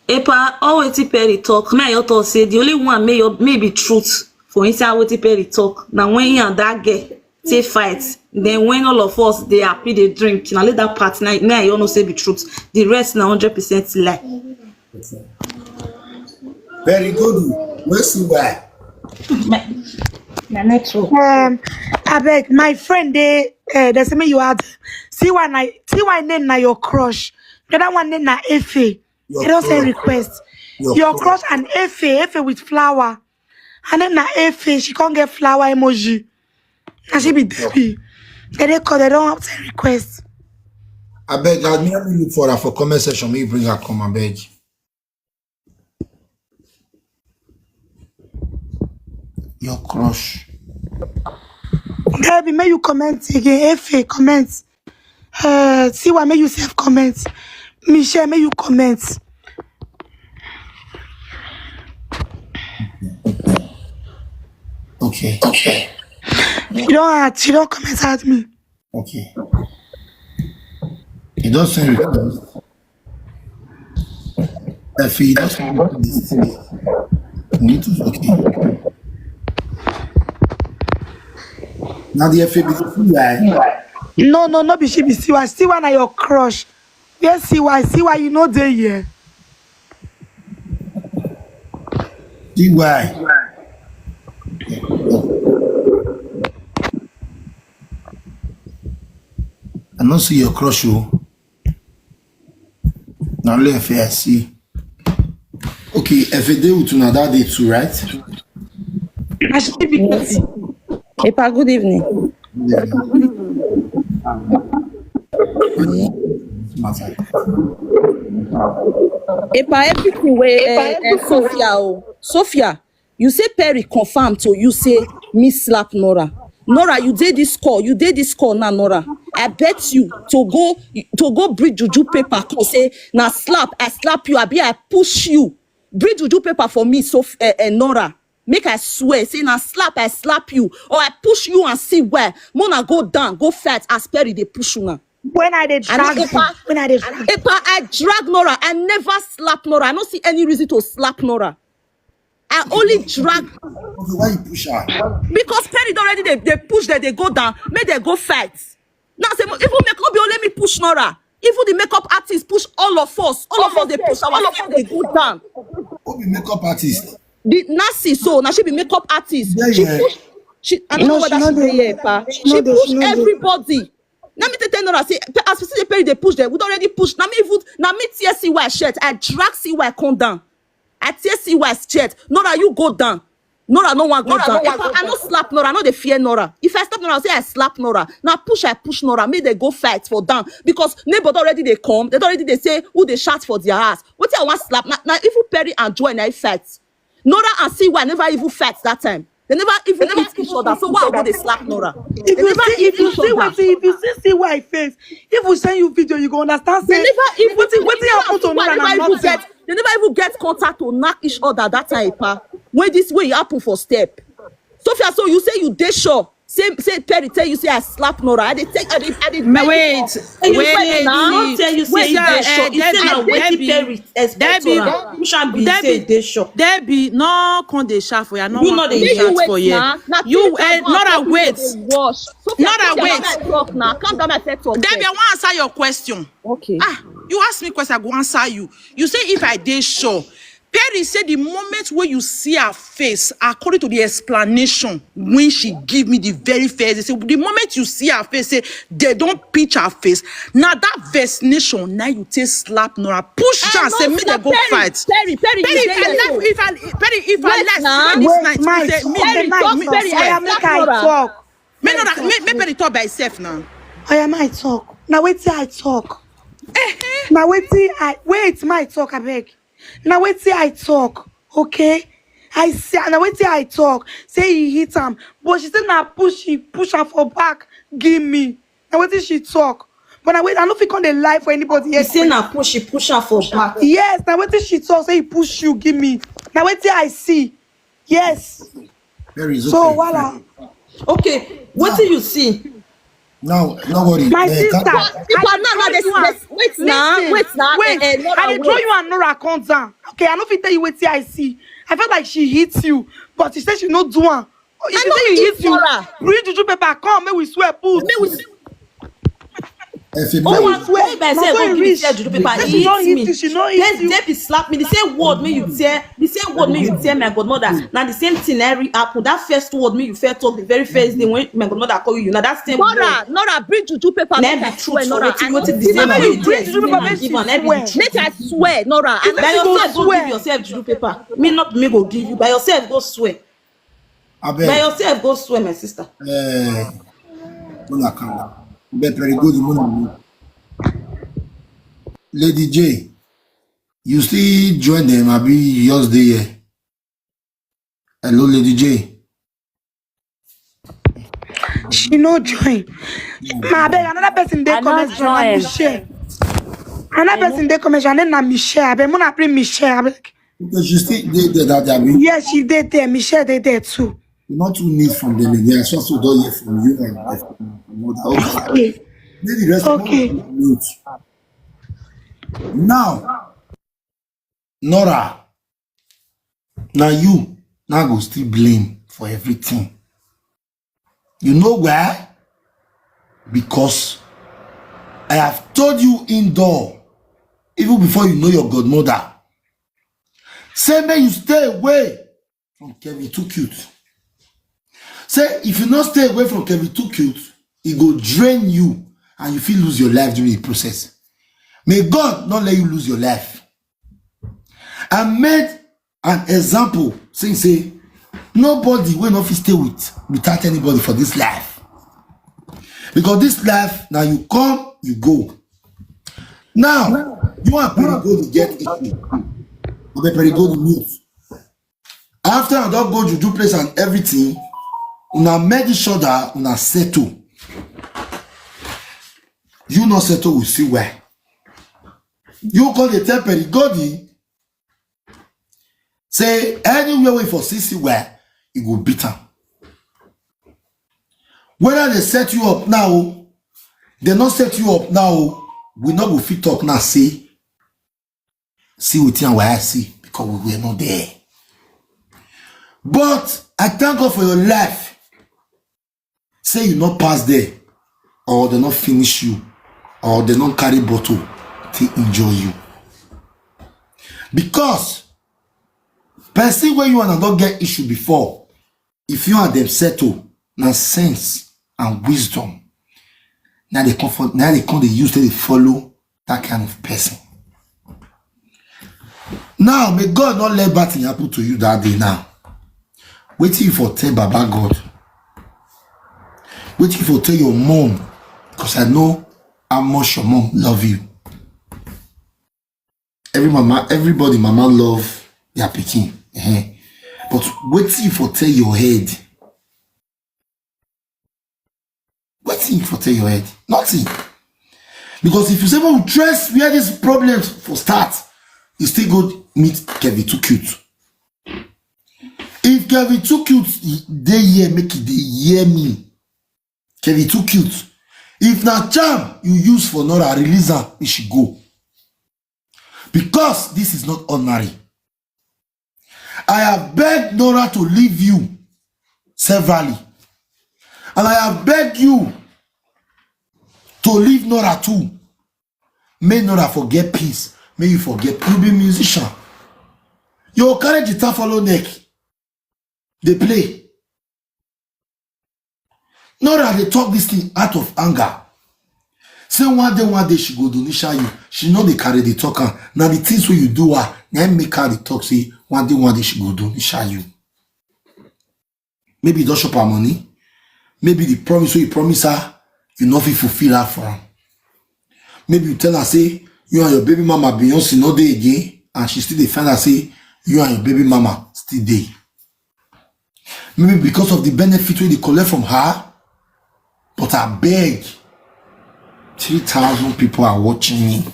Epa, all wetin Perry talk, me I just talk say the only one may, may be truth for inside wetin Perry talk. Na when he and that girl take fight, then when all of us dey happy dey drink, na only that part na me I just know say be truth. The rest na hundred percent lie. Very good. Wetin C Y? Na network. Um, abeg, my friend dey, uh, dey say make you add. C Y na, C Y name na your crush. The other one name na Efe. They don send request. Your crush and Efe, Efe with flower. Her name na Efe. She come get flower emoji. And she be Debbie. They dey call, they don send request. Abeg, I me look for her for comment section. Make you bring her come, abeg. Your crush. Debbie, may you comment again. Efe, comment. Uh, C Y, may you self comment. Michelle, may you comment. Okay. Okay. You don't add, you don't comment at me. Okay. You don't send request. If you don't send request, you need to, okay. Now the F A B C, right? No, no, no, be she be C Y. C Y na your crush. Yes, C Y, C Y, you know they here. C Y. I no see your crush, oh. Na only Efe I see. Okay, Efe dey with una that day too, right? I should be busy. Epa, good evening. Yeah. Epa, everything wey, eh, eh, Sophia, oh, Sophia, you say Perry confirm to you say me slap Nora. Nora, you dey this call, you dey this call now, Nora. I bet you to go, to go bring juju paper, come say na slap, I slap you, abi I push you. Bring juju paper for me, so, eh, eh, Nora. Make I swear, say na slap, I slap you, or I push you and see where. Mona go down, go fight as Perry dey push you now. When I dey I know drag you, Epa, when I dey drag Epa, I drag Nora. I never slap Nora. I don't see any reason to slap Nora. I only drag Okay, why you push her? Because Perry don already dey, dey push dem, dey go down, make dem go fight. Now say even make no be only me push Nora. Even the makeup artist push all of us. All of us dey push ourselves dey go down. Who be makeup artist? The Nancy, so now she be makeup artist. Yeah, she yeah. Push. She, I don't know whether she dey here, pa. She push everybody. Let me tell Nora say, as we see the Perry dey push them, we don already push. Now me even now me tear C Y shirt. I drag C Y come down. I tear C Y shirt. Nora, you go down. Nora no wan go down. I no slap Nora. I no dey fear Nora. If I slap Nora, I say I slap Nora. Now push, I push Nora. Make they go fight for down because neighbor don already dey come. They don already dey say who dey shout for their house. Wetin I wan slap? Na, na even Perry and Joy na e fight. Nora and C Y never even fight that time. They never even hit each other. So why I go dey slap Nora? They If you never see, hit if you each see other. Wetin, if you see C Y face, if we send you video, you go understand. They Say never even wetin, wetin happen to They Nora na never even nothing. Get. They never even get contact to knock each other that time, pa. When this way happen for step, Sophia, so you say you dey sure? Say say Perry tell you say I slap Nora. I dey take. I dey. I dey. Ma- Wait, You wait, wait now. Lady. Tell you say Wait, you uh, dey uh, sure. You say na Debbie, wetin Debbie, Perry expect Debbie, her. Push am be say Debbie, dey sure. Debbie, no come dey shout for you. I no You wan no come dey dey shout. Shout for here. Now, now You, Spirit uh, of God, Nora, Sophia, wait. dey wash. Sophia, Nora, Sophia, wait. Let me talk now. Calm down, I first talk. Debbie, I First. Wan answer your question. Okay. Ah, you ask me question, I go answer you. You say if I dey sure. Perry say the moment wey you see her face, according to the explanation when she give me the very first, they say the moment you see her face, say they don pinch her face. Now that vaccination, now you take slap Nora, push Ah, her, say no, make na they go Perry, fight. Perry, Perry, you Perry, dey if I left, so. if I, Perry, if I Wait left, now. Perry, this Wait, night, Mike, you say me, okay, me, Mike, me, talk. me, Oya, swear. make I Slap talk. Nora. Make Nora, make, make Perry talk by herself now. Oya, make I talk. Na wetin I talk. Na wetin I wait. Make I talk, abeg. Na wetin I talk. Okay. I say na wetin I talk. Say he hit am, but she say na push, he push am for back. Give me. Na wetin she talk. But na wait, I no fit come dey lie for anybody. He say na push, he push am for back. Yes, na wetin she talk. Say he push you. Give me. Na wetin I see. Yes. Perry is So okay. Wala. Okay, wetin you see? Now, no worry. My Eh, sister, calm down. People I are not dey this, draw you this, wait now, Listen, wait now. Wait, Eh, eh, Nora, I dey draw wait. You and Nora come down. Okay, I no fit tell you wetin I see. I felt like she hit you, but she said she no do am. Oh, if I she no say he hit hit you, Nora. Bring juju paper, come make we swear, put. Make we If you Make we know, swear. If I Na say so go e be reach. Say juju paper, Say he she don hit hit me. You, she no Yes, hit you. Debbie slap me. The same word make you tear. The same word make you tear my godmother. Na the same thing I re happen. That first word make you first talk the very first day when my godmother call you. Na that same word. Nora, Nora, bring juju paper. Na Make be I truth swear, for Nora. wetin I no wetin dey the lie. man Bring you tear juju paper, give am make give you am. Na be swear. truth. Make I swear, Nora. I By no Go yourself go swear. Give yourself juju paper. Me not me go give you. By yourself go swear. By abeg, yourself go swear, my sister. eh, una calm down. Abeg, Perry, go the money. Lady J, you still join them? Abi you just dey here? Hello, Lady J. She no join. Ma, abeg, another person dey I no comment section. Na join. Michelle. Another person dey comment section. Her name na Michelle. Abeg, muna bring Michelle. Abeg. Because she still dey there that day, abi? Yes, she dey there. Michelle dey there too. You not too need from them again. I just don't hear from you and and from mother. Okay. Okay. Make the rest of Okay. Mute. Now, Nora, now you now go still blame for everything. You know why? Because I have told you indoor, even before you know your godmother, say make you stay away from Kevin Too Cute. Say if you not stay away from Kevin Too Cute, it go drain you and you feel lose your life during the process. May God not let you lose your life. I made an example, saying say nobody will not fit stay with without anybody for this life. Because this life, now you come, you go. Now, you and Perry go to get issue. But Perry go to mute. After I don't go juju place and everything, una make sure that una settle. You not settle, we see where. You call the tell Perry go the say anywhere we for C C where you go beat am. Whether they set you up now, they not set you up now, we not go fit talk now. See, see wetin our eye see because we were not there. But I thank God for your life. Say you not pass there or they not finish you. or dem don carry bottle take injure you. Because person wey you and am don get issue before, if you and dem settle, na sense and wisdom na dey come for, na dey come dey use take dey follow that kind of person. Now, may God not let bad thing happen to you that day. Now, wetin you for tell Baba God? Wetin you for tell your mom? Because I know how much your mom love you. Every mama, everybody mama love their pikin. Ehen. But wetin you for tell your head? Wetin you for tell your head? Nothing. Because if you say, "Well, trace where this problem for start," you still go meet Kevin Too Cute. If Kevin Too Cute dey here, make e dey hear me. Kevin Too Cute. If na charm you use for Nora, release am, make she go. Because this is not ordinary. I have begged Nora to leave you severally. And I have begged you to leave Nora too. Make Nora forget peace. Make you forget. You be musician. You carry guitar follow neck. Dey play. Nora dey talk this thing out of anger. Say one day, one day she go do nisha you. She no dey carry dey talk am. Na the things wey you do her, na im make her dey talk say one day, one day she go do nisha you. Maybe you don chop her money. Maybe the promise wey you promise her, you no fit fulfill her for am. Maybe you tell her say you and your baby mama Beyonce no dey again, and she still dey find out say you and your baby mama still dey. Maybe because of the benefit wey you dey collect from her, but I beg, three thousand people are watching me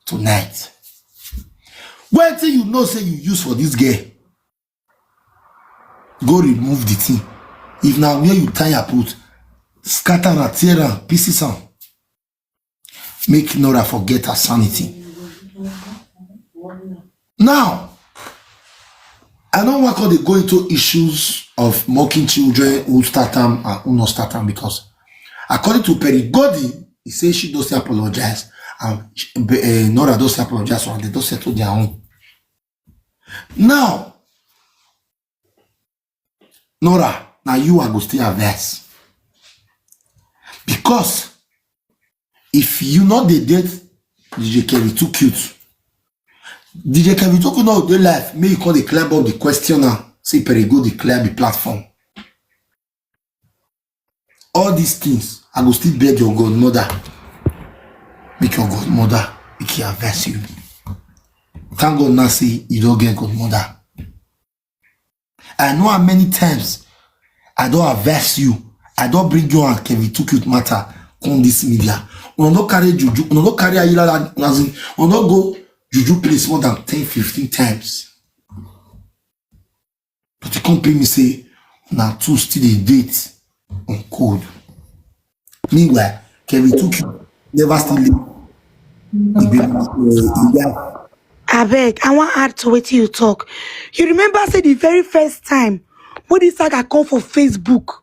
tonight. Wetin you know say you use for this girl? Go remove the thing. If na where you tie her put, scatter am, tear am, pieces am. Make Nora forget her sanity. Now, I no wan come dey go into issues of mocking children, who start am and who no start am, because according to Perry Goddy, he say she don still apologize, and she, eh, Nora don still apologize, and they don settle their own. Now, Nora, na you I go still advise. Because if you no dey date D J Kevin Too Cute, D J Kevin Too Cute no dey life, make you come dey climb up the question now. Say Perry go dey clear the platform. All these things, I go still beg your godmother. Make your godmother, make he advise you. Thank God now say you don get godmother. I know how many times I don advise you. I don bring you and Kevin Too Cute matter come this media. Una no carry juju, una no carry ayilala, as in, una no go juju place more than ten, fifteen times. But you come pay me say, "Na two still dey date on code." Meanwhile, Kevin Too Cute never still leave. He be, uh, he die. Abeg, I wan add to wetin you talk. You remember say the very first time wey this saga come for Facebook,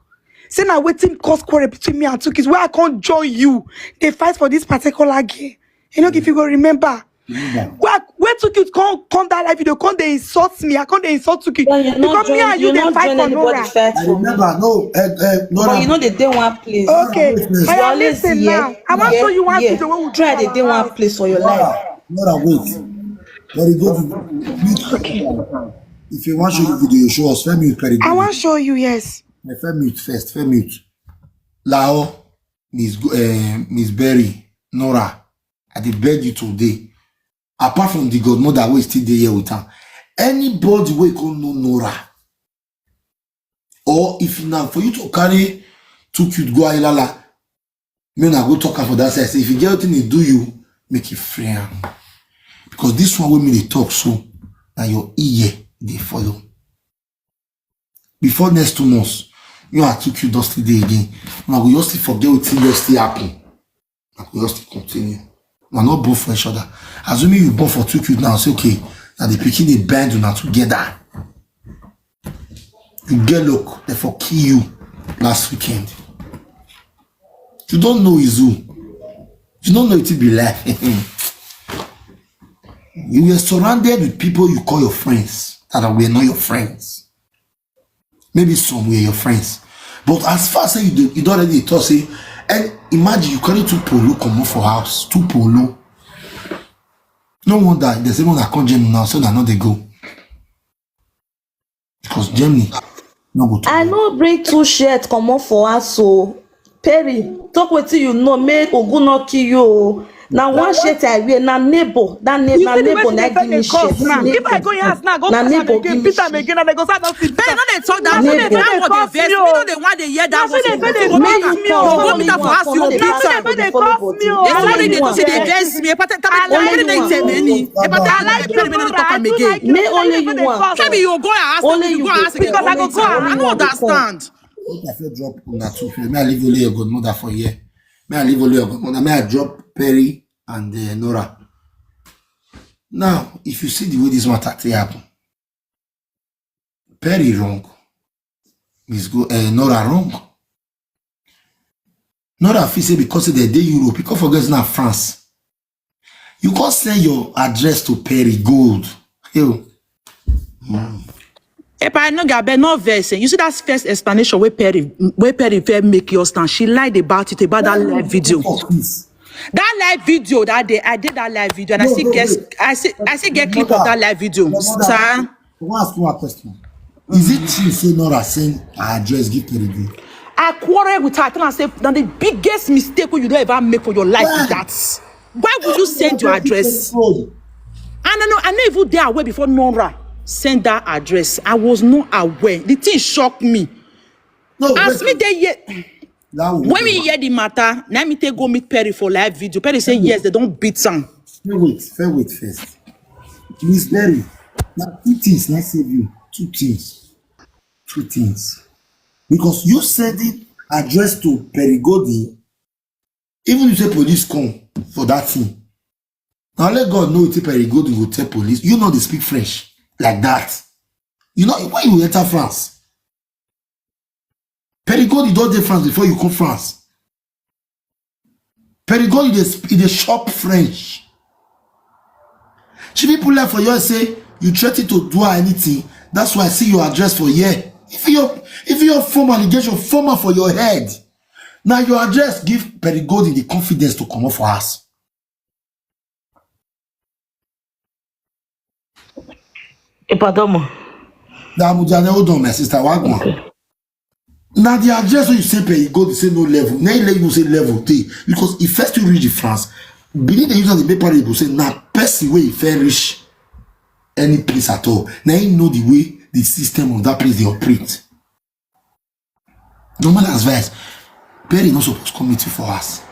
say na wetin cause quarrel between me and Too Cute, wey I come join you dey fight for this particular girl. You know if you go remember. Remember. Wey, wey Too Cute come, come that live video, come dey insult me. I come dey insult Too Cute. Because me and you dey fight for Nora. I remember, no, eh, eh, Nora. But you know they dey one place. Okay, I listen now. I wan show you one video wey we try dey dey one place for your life. Nora, wait. Very good. Okay. If you wan show you video, you show us. Let me carry. I wan show you, yes. Let me first, let me. Lao, Miss Go-, eh, Miss Berry, Nora, I dey beg you today. Apart from the godmother wey still dey here with am, anybody wey come know Nora, or if na for you to carry Too Cute go Ayilala, make una go talk am for that side. Say if you get wetin dey do you, make you free am. Because this one wey me dey talk so, na your ear dey follow. Before next two months, you and Too Cute don still dey again. Una go just still forget wetin just still happen. Una go just still continue. Una no born for each other. Assuming you born for Too Cute now, say, "Okay, na the pikin dey bind una together." You get luck, they for kill you last weekend. You don't know is who. You don't know it be like you were surrounded with people you call your friends that were not your friends. Maybe some were your friends. But as far as you do, you don't already talk say, and imagine you carry two polo come up for house, two polo. No wonder there's even a come Germany now, so that not they go. Because Germany no go to. I no bring two shirt comot for house o. Perry, talk wetin you know, make ogun no kill you o. Na one shirt I wear, na neighbor, that neighbor, na neighbor na give me shirt. If I go your house now, go na neighbor give me shirt. Perry, no dey talk that way. That one dey vex me. No dey wan dey hear that one. Go meet am for house, you beat am. Dey talk say dey vex me. Epata, Perry dey tell me. Epata, Perry no dey talk am again. Me only you want. Shebi you go and ask me, you go ask again. Because I go go. I no understand. Make I fit drop una two first. May I leave only your godmother for here. May I leave only your godmother. May I drop Perry and uh, Nora. Now, if you see the way this matter take happen, Perry wrong. Miss Go uh, Nora wrong. Nora fit say because they dey Europe, you can't forget now France. You can't send your address to Perry Gold. Yo. Epa, no, abeg, no vex. You see that first explanation where Perry, where Perry fair make your stand. She lied about it, about that live video. That live video that day, I did that live video, and I see guess, I see, I see get clip of that live video, sir. I wan ask you a question. Is it true say Nora send her address give Perry Gold? I quarrel with her. I tell her say na the biggest mistake wey you don ever make for your life be that. Why would you send your address? And I know I no even dey aware before Nora send that address. I was not aware. The thing shock me. No, as me dey here, when we hear the matter, na me take go meet Perry for live video. Perry say yes, they don't beat am. Fair wait, fair wait first. Miss Perry, now two things na save you. Two things. Two things. Because you sending address to Perigodi, even if say police come for that thing. Now let God know if Perigodi go tell police. You know they speak French like that. You know when you enter France, Perigodi don dey France before you come France. Perigodi dey sp- e dey shop French. She fit pull up for you and say you threaten to do her anything. That's why I see your address for here. If your if your form allegation former for your head, now your address give Perigodi the confidence to come up for us. Ipadomo. Now, Mujane, hold on, my sister. Wagwan. Now, the address where you say pay, you go to say no level. Now, you let you say level day. Because if first you reach the France, believe the user the paper, you go say, now, person where you fair reach any place at all. Now, you know the way the system of that place they operate. Normal advice, Perry not supposed to come meet you for us.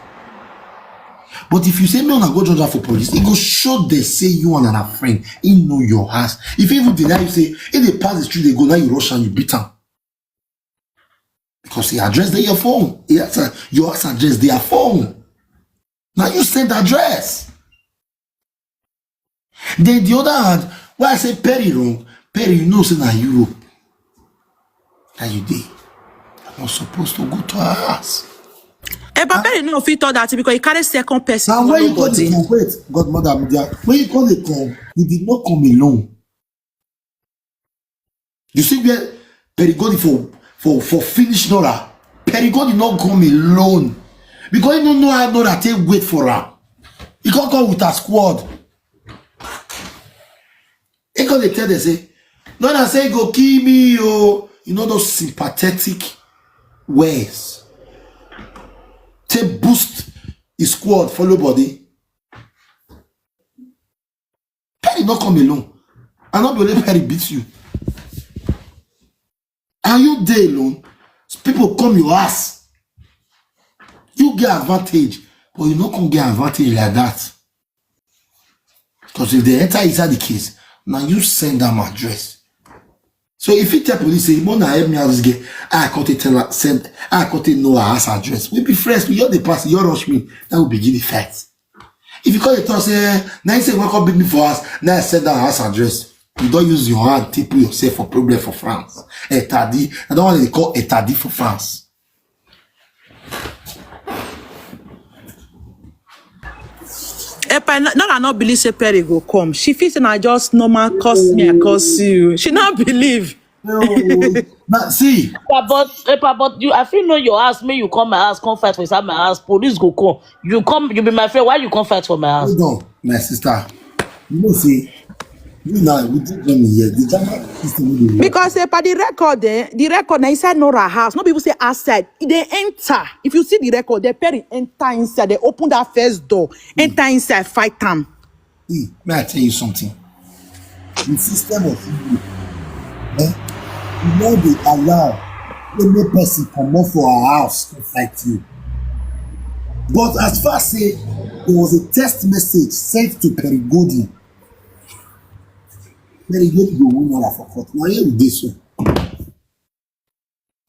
But if you say me una go judge am for police, e go show they say you and a friend. He know your house. If he even deny you, say if they pass the street, they go now you rush and you beat am. Because he address dey your phone. He has a, your house address dey your phone. Now you send address. Then the other hand, why I say Perry wrong, Perry, you know say na Europe. Now you dey. I'm not supposed to go to her house. Eh, but Perry no fit talk that because he carry second person. Now when you call the come, wait, godmother, media, when you call the come, you did not come alone. You see where Perigodi for for for finish Nora. Perigodi not come alone because he don't know how Nora take wait for her. He can't come with a squad. He can't dey tell them say, Nora say go kill me, oh. You know those sympathetic ways. Take boost his squad, follow body. Perry not come alone. And not only Perry beats you. And you dey alone. People come your ass. You get advantage, but you no come get advantage like that. Because if they enter inside the case, now you send them address. So if you tell police say, Mona help me out this girl, I can't tell her send I can't know her house address. We be friends, we all the pass, you rush me, that will begin the fight. If you call the town, say, now you say welcome beat me for us, now I send down house address. You don't use your hand to put yourself for problem for France. Etadi. I don't want to call Etadi for France. Epa, no, no, I no believe say Perry go come. She feel say na just normal curse me, I curse you. She no believe. But see, Epa, but Epa, but you, I feel know your house. Make you come my house, come fight for inside my house. Police go come. You come, you be my friend. Why you come fight for my house? Hold on, my sister. You know, see, you now, we did join here. The German system, we dey work. Because eh, per the record, eh, the record na inside Nora house. No people say outside. E dey enter. If you see the record, they Perry enter inside. They open that first door, enter inside, fight am. See, may I tell you something? The system of Europe, eh, you know they allow any person come up for our house to fight you. But as far as say there was a text message sent to Perigodi, Perigodi go win all for court. Now here we dey so.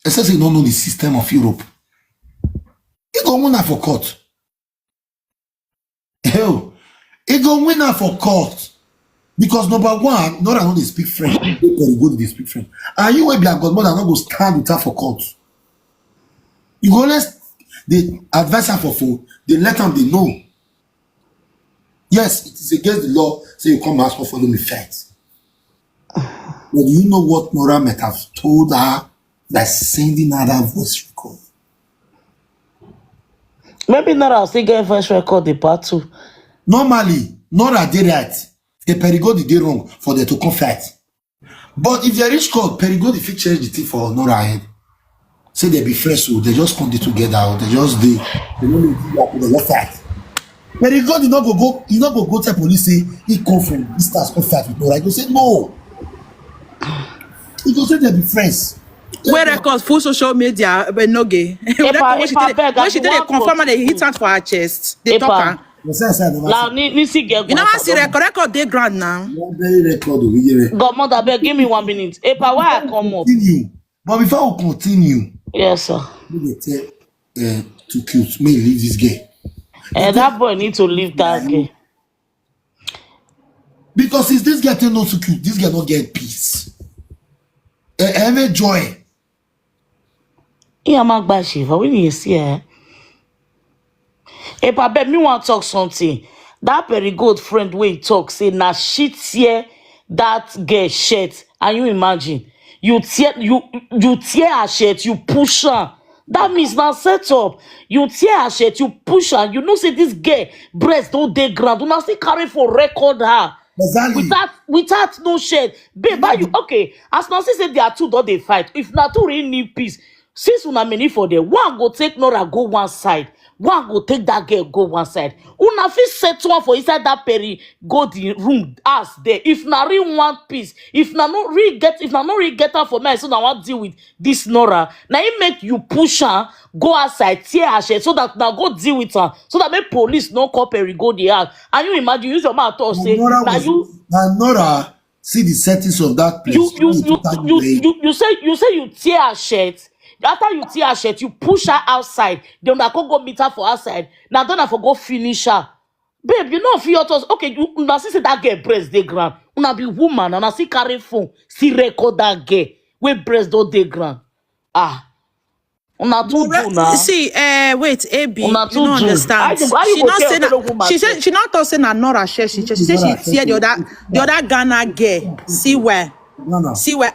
Except say you don't know the system of Europe. You go win for court. Hell, you go win for court. Because number one, Nora no dey speak French. Perigodi dey speak French. And you wey be a godmother no go stand with her for court. You go let the advise her for phone, they let them they know. Yes, it is against the law. Say you come ask for follow me fight. But do you know what Nora might have told her by sending her that voice record? Maybe Nora still get voice record the part two. Normally, Nora dey right. The Perigodi dey wrong for them to come fight. But if they reach court, Perigodi fit change the thing for Nora head. Say they be friends, so they just come dey together, or they just dey, they no need to do that, they just fight. Perigodi no go go, he no go go tell police say he come from distance come fight with Nora. He go say no. He go say they be friends. Wey record full social media, but no gay. Wey Epa, record when she Epa, take, beg, when I she be take dey one confirm for and they hit two. Her for her chest. They Epa. Talk her. You say I say I never Now, see. Ni- Nisi get You never voice. See record. Record dey ground now. One very record over here. Godmother, beg, give me one minute. Epa, why I come up? Continue. But before we continue, Yes, sir. we dey tell uh, too cute. May leave this girl. And that boy need to leave that girl. Because since this girl tell no too cute, this girl not get peace. Uh, every joy. He am a bad shiver. When you see her, Epa, beg, me want talk something. That Perigodi friend wey talk say na shit here that girl shirt. And you imagine, you tear you you tear her shirt, you push her. That means na set up. You tear her shirt, you push her. You know say this girl breast don't dey ground. Una still carry for record her. Exactly. Without without no shirt. Babe, how you okay? As now see say they are two don dey fight. If na two really need peace, since una many for there, one go take Nora go one side, one go take that girl go one side. Una fit settle one for inside that Perigodi room as there. If na real one piece, if na no real get, if na no real get her for me, so na wan deal with this Nora. Na him make you push her go outside, tear her shirt, so that na go deal with her, so that make police no come Perigodi house. And you imagine, use your mouth talk say Nora na was, you and Nora see the settings of that place. you you Why you put her you name? you you say you say you tear her shirt. After you tear her shirt, you push her outside. Then una come go meet her for outside. Now don't for go finish her. Babe, you know if you toss, okay, you una see say that girl breast dey ground. Una be woman and I see carry phone, see record that girl wey breast don dey ground. Ah, una too do now. See, uh, wait, A B, Una you too no do. Understand. How you- how you She go not tell say fellow that. Woman She say? Said she not talk say na Nora share. She, she say she Nora tear the share. Other the other Ghana girl. See where. No, no. See where.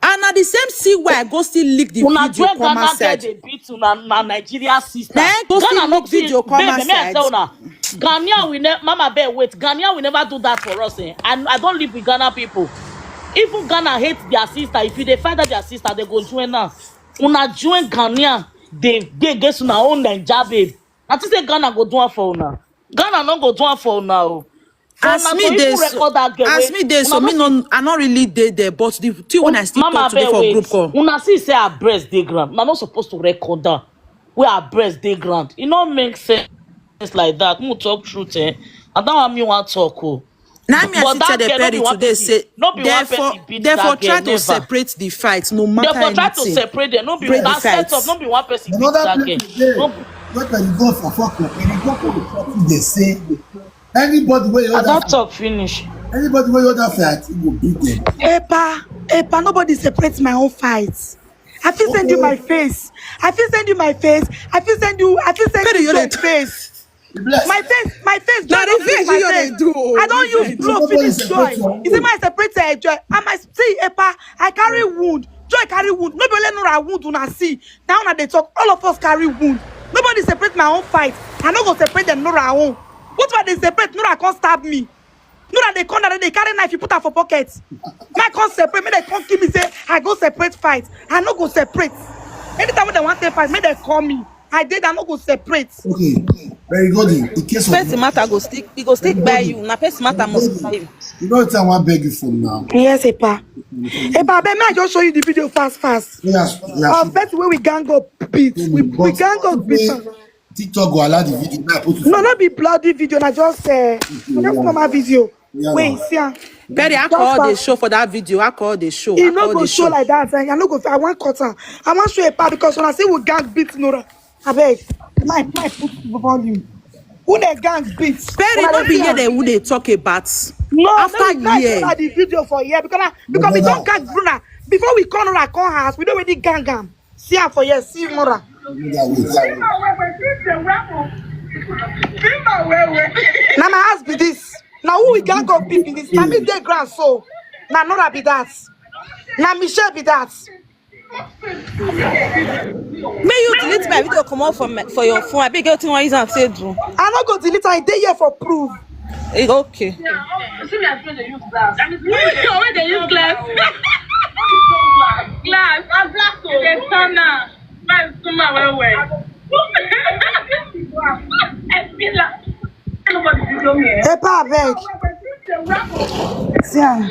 And na the same see where I go still leak the Una video join come Ghana girl outside. Dey beat una na Nigeria sister. Na go still Ghana no leak video fit- come babe, make I outside. Tell una, Ghanaian we never, Mama, bear wait. Ghanaian we never do that for us. Eh? And I don't live with Ghana people. Even Ghana hate their sister. If you dey fight that their sister, they go join now. Una join Ghanaian. They they get una own Naija babe. I think say Ghana go do am for una. Ghana no go do am for una. Oh. For As una me to dey even so, record that girl, as wait, me dey so, una me no no, I not really dey there, but the thing when I still Mama, talk today bear for wait. Group call. Una see say her breast dey ground. Una no supposed to record down. Where her breast dey ground. It no make sense like that. Mo talk truth, eh. And that one me want talk, oh. Now me I But see that tell the girl, no Perry be one today person- say no be one therefore person beat therefore that girl, try to never. Separate the fight, no They matter for try to anything. Separate them. No be Break the that set fight. Up. No be one person beat Another that place girl. again. No, When Perigodi for fuck up, Perigodi for the party, they say anybody where you I order don't talk finish. Anybody where you order fight, you go beat them. Epa, Epa, nobody separates my own fights. I fit send you my face. I fit send you my face. I fit send you. I fit send Perry, you you my dey- face. Bless. My face, my face, Na Joy, the don't face my you dey face. do. I don't use Nobody blow finish separate Joy. your You see own. My separate uh, Joy. And my see Epa, I carry wound. Joy carry wound. No be only Nora wound una see. Now una dey talk. All of us carry wound. Nobody separate my own fight. I no go separate them Nora own. What why they separate? Nora come stab me. Nora dey come down, they carry knife, you put her for pocket. My come separate, make they come kill me, say I go separate fight. I no go separate. Anytime when they want to fight, make they call me. I did, I no go separate. Okay, very good. In case of Person matter go stick, e go stick by you. Na person matter must by you. You know what I want beg you for now. Yes, Epa. Epa, abeg, may I just show you the video fast, fast. Yes, yes. Of person where we gang up beat. We, we gang up beat. TikTok go allow the video. Now put it. No, not be bloody video. Na just uh, just normal video. Yeah, Wait, no. See am. Perry, I call the show for that video. I call the show. E I no call go the show show. Like that. Eh? I no go. I wan cut am. I wan show Epa because when I say we gang beat Nora, abeg, my my put the volume. Who dey gang beat? Perry, Una no dey be see here. Am? They who they talk about. No, After no, we can't year. Show una the video for here because I, because we Brother. Don't gang Bruna. Before we come Nora come house, we don already gang am. See am for here, see Nora. That way, that way. Na my house be this. Na who we gang up beat be this? Na me dey ground so. Na Nora be that. Na Michelle be that. May you delete my video, come out from my, for your phone. I beg you, what you want use am take do? I no go delete am. I dey here for proof. Eh, okay. Wait, wait, they use glass. Glass. I'm black. They turn now. Black is too much. Well, well. I feel like nobody video me. Eh? Epa abeg. See am.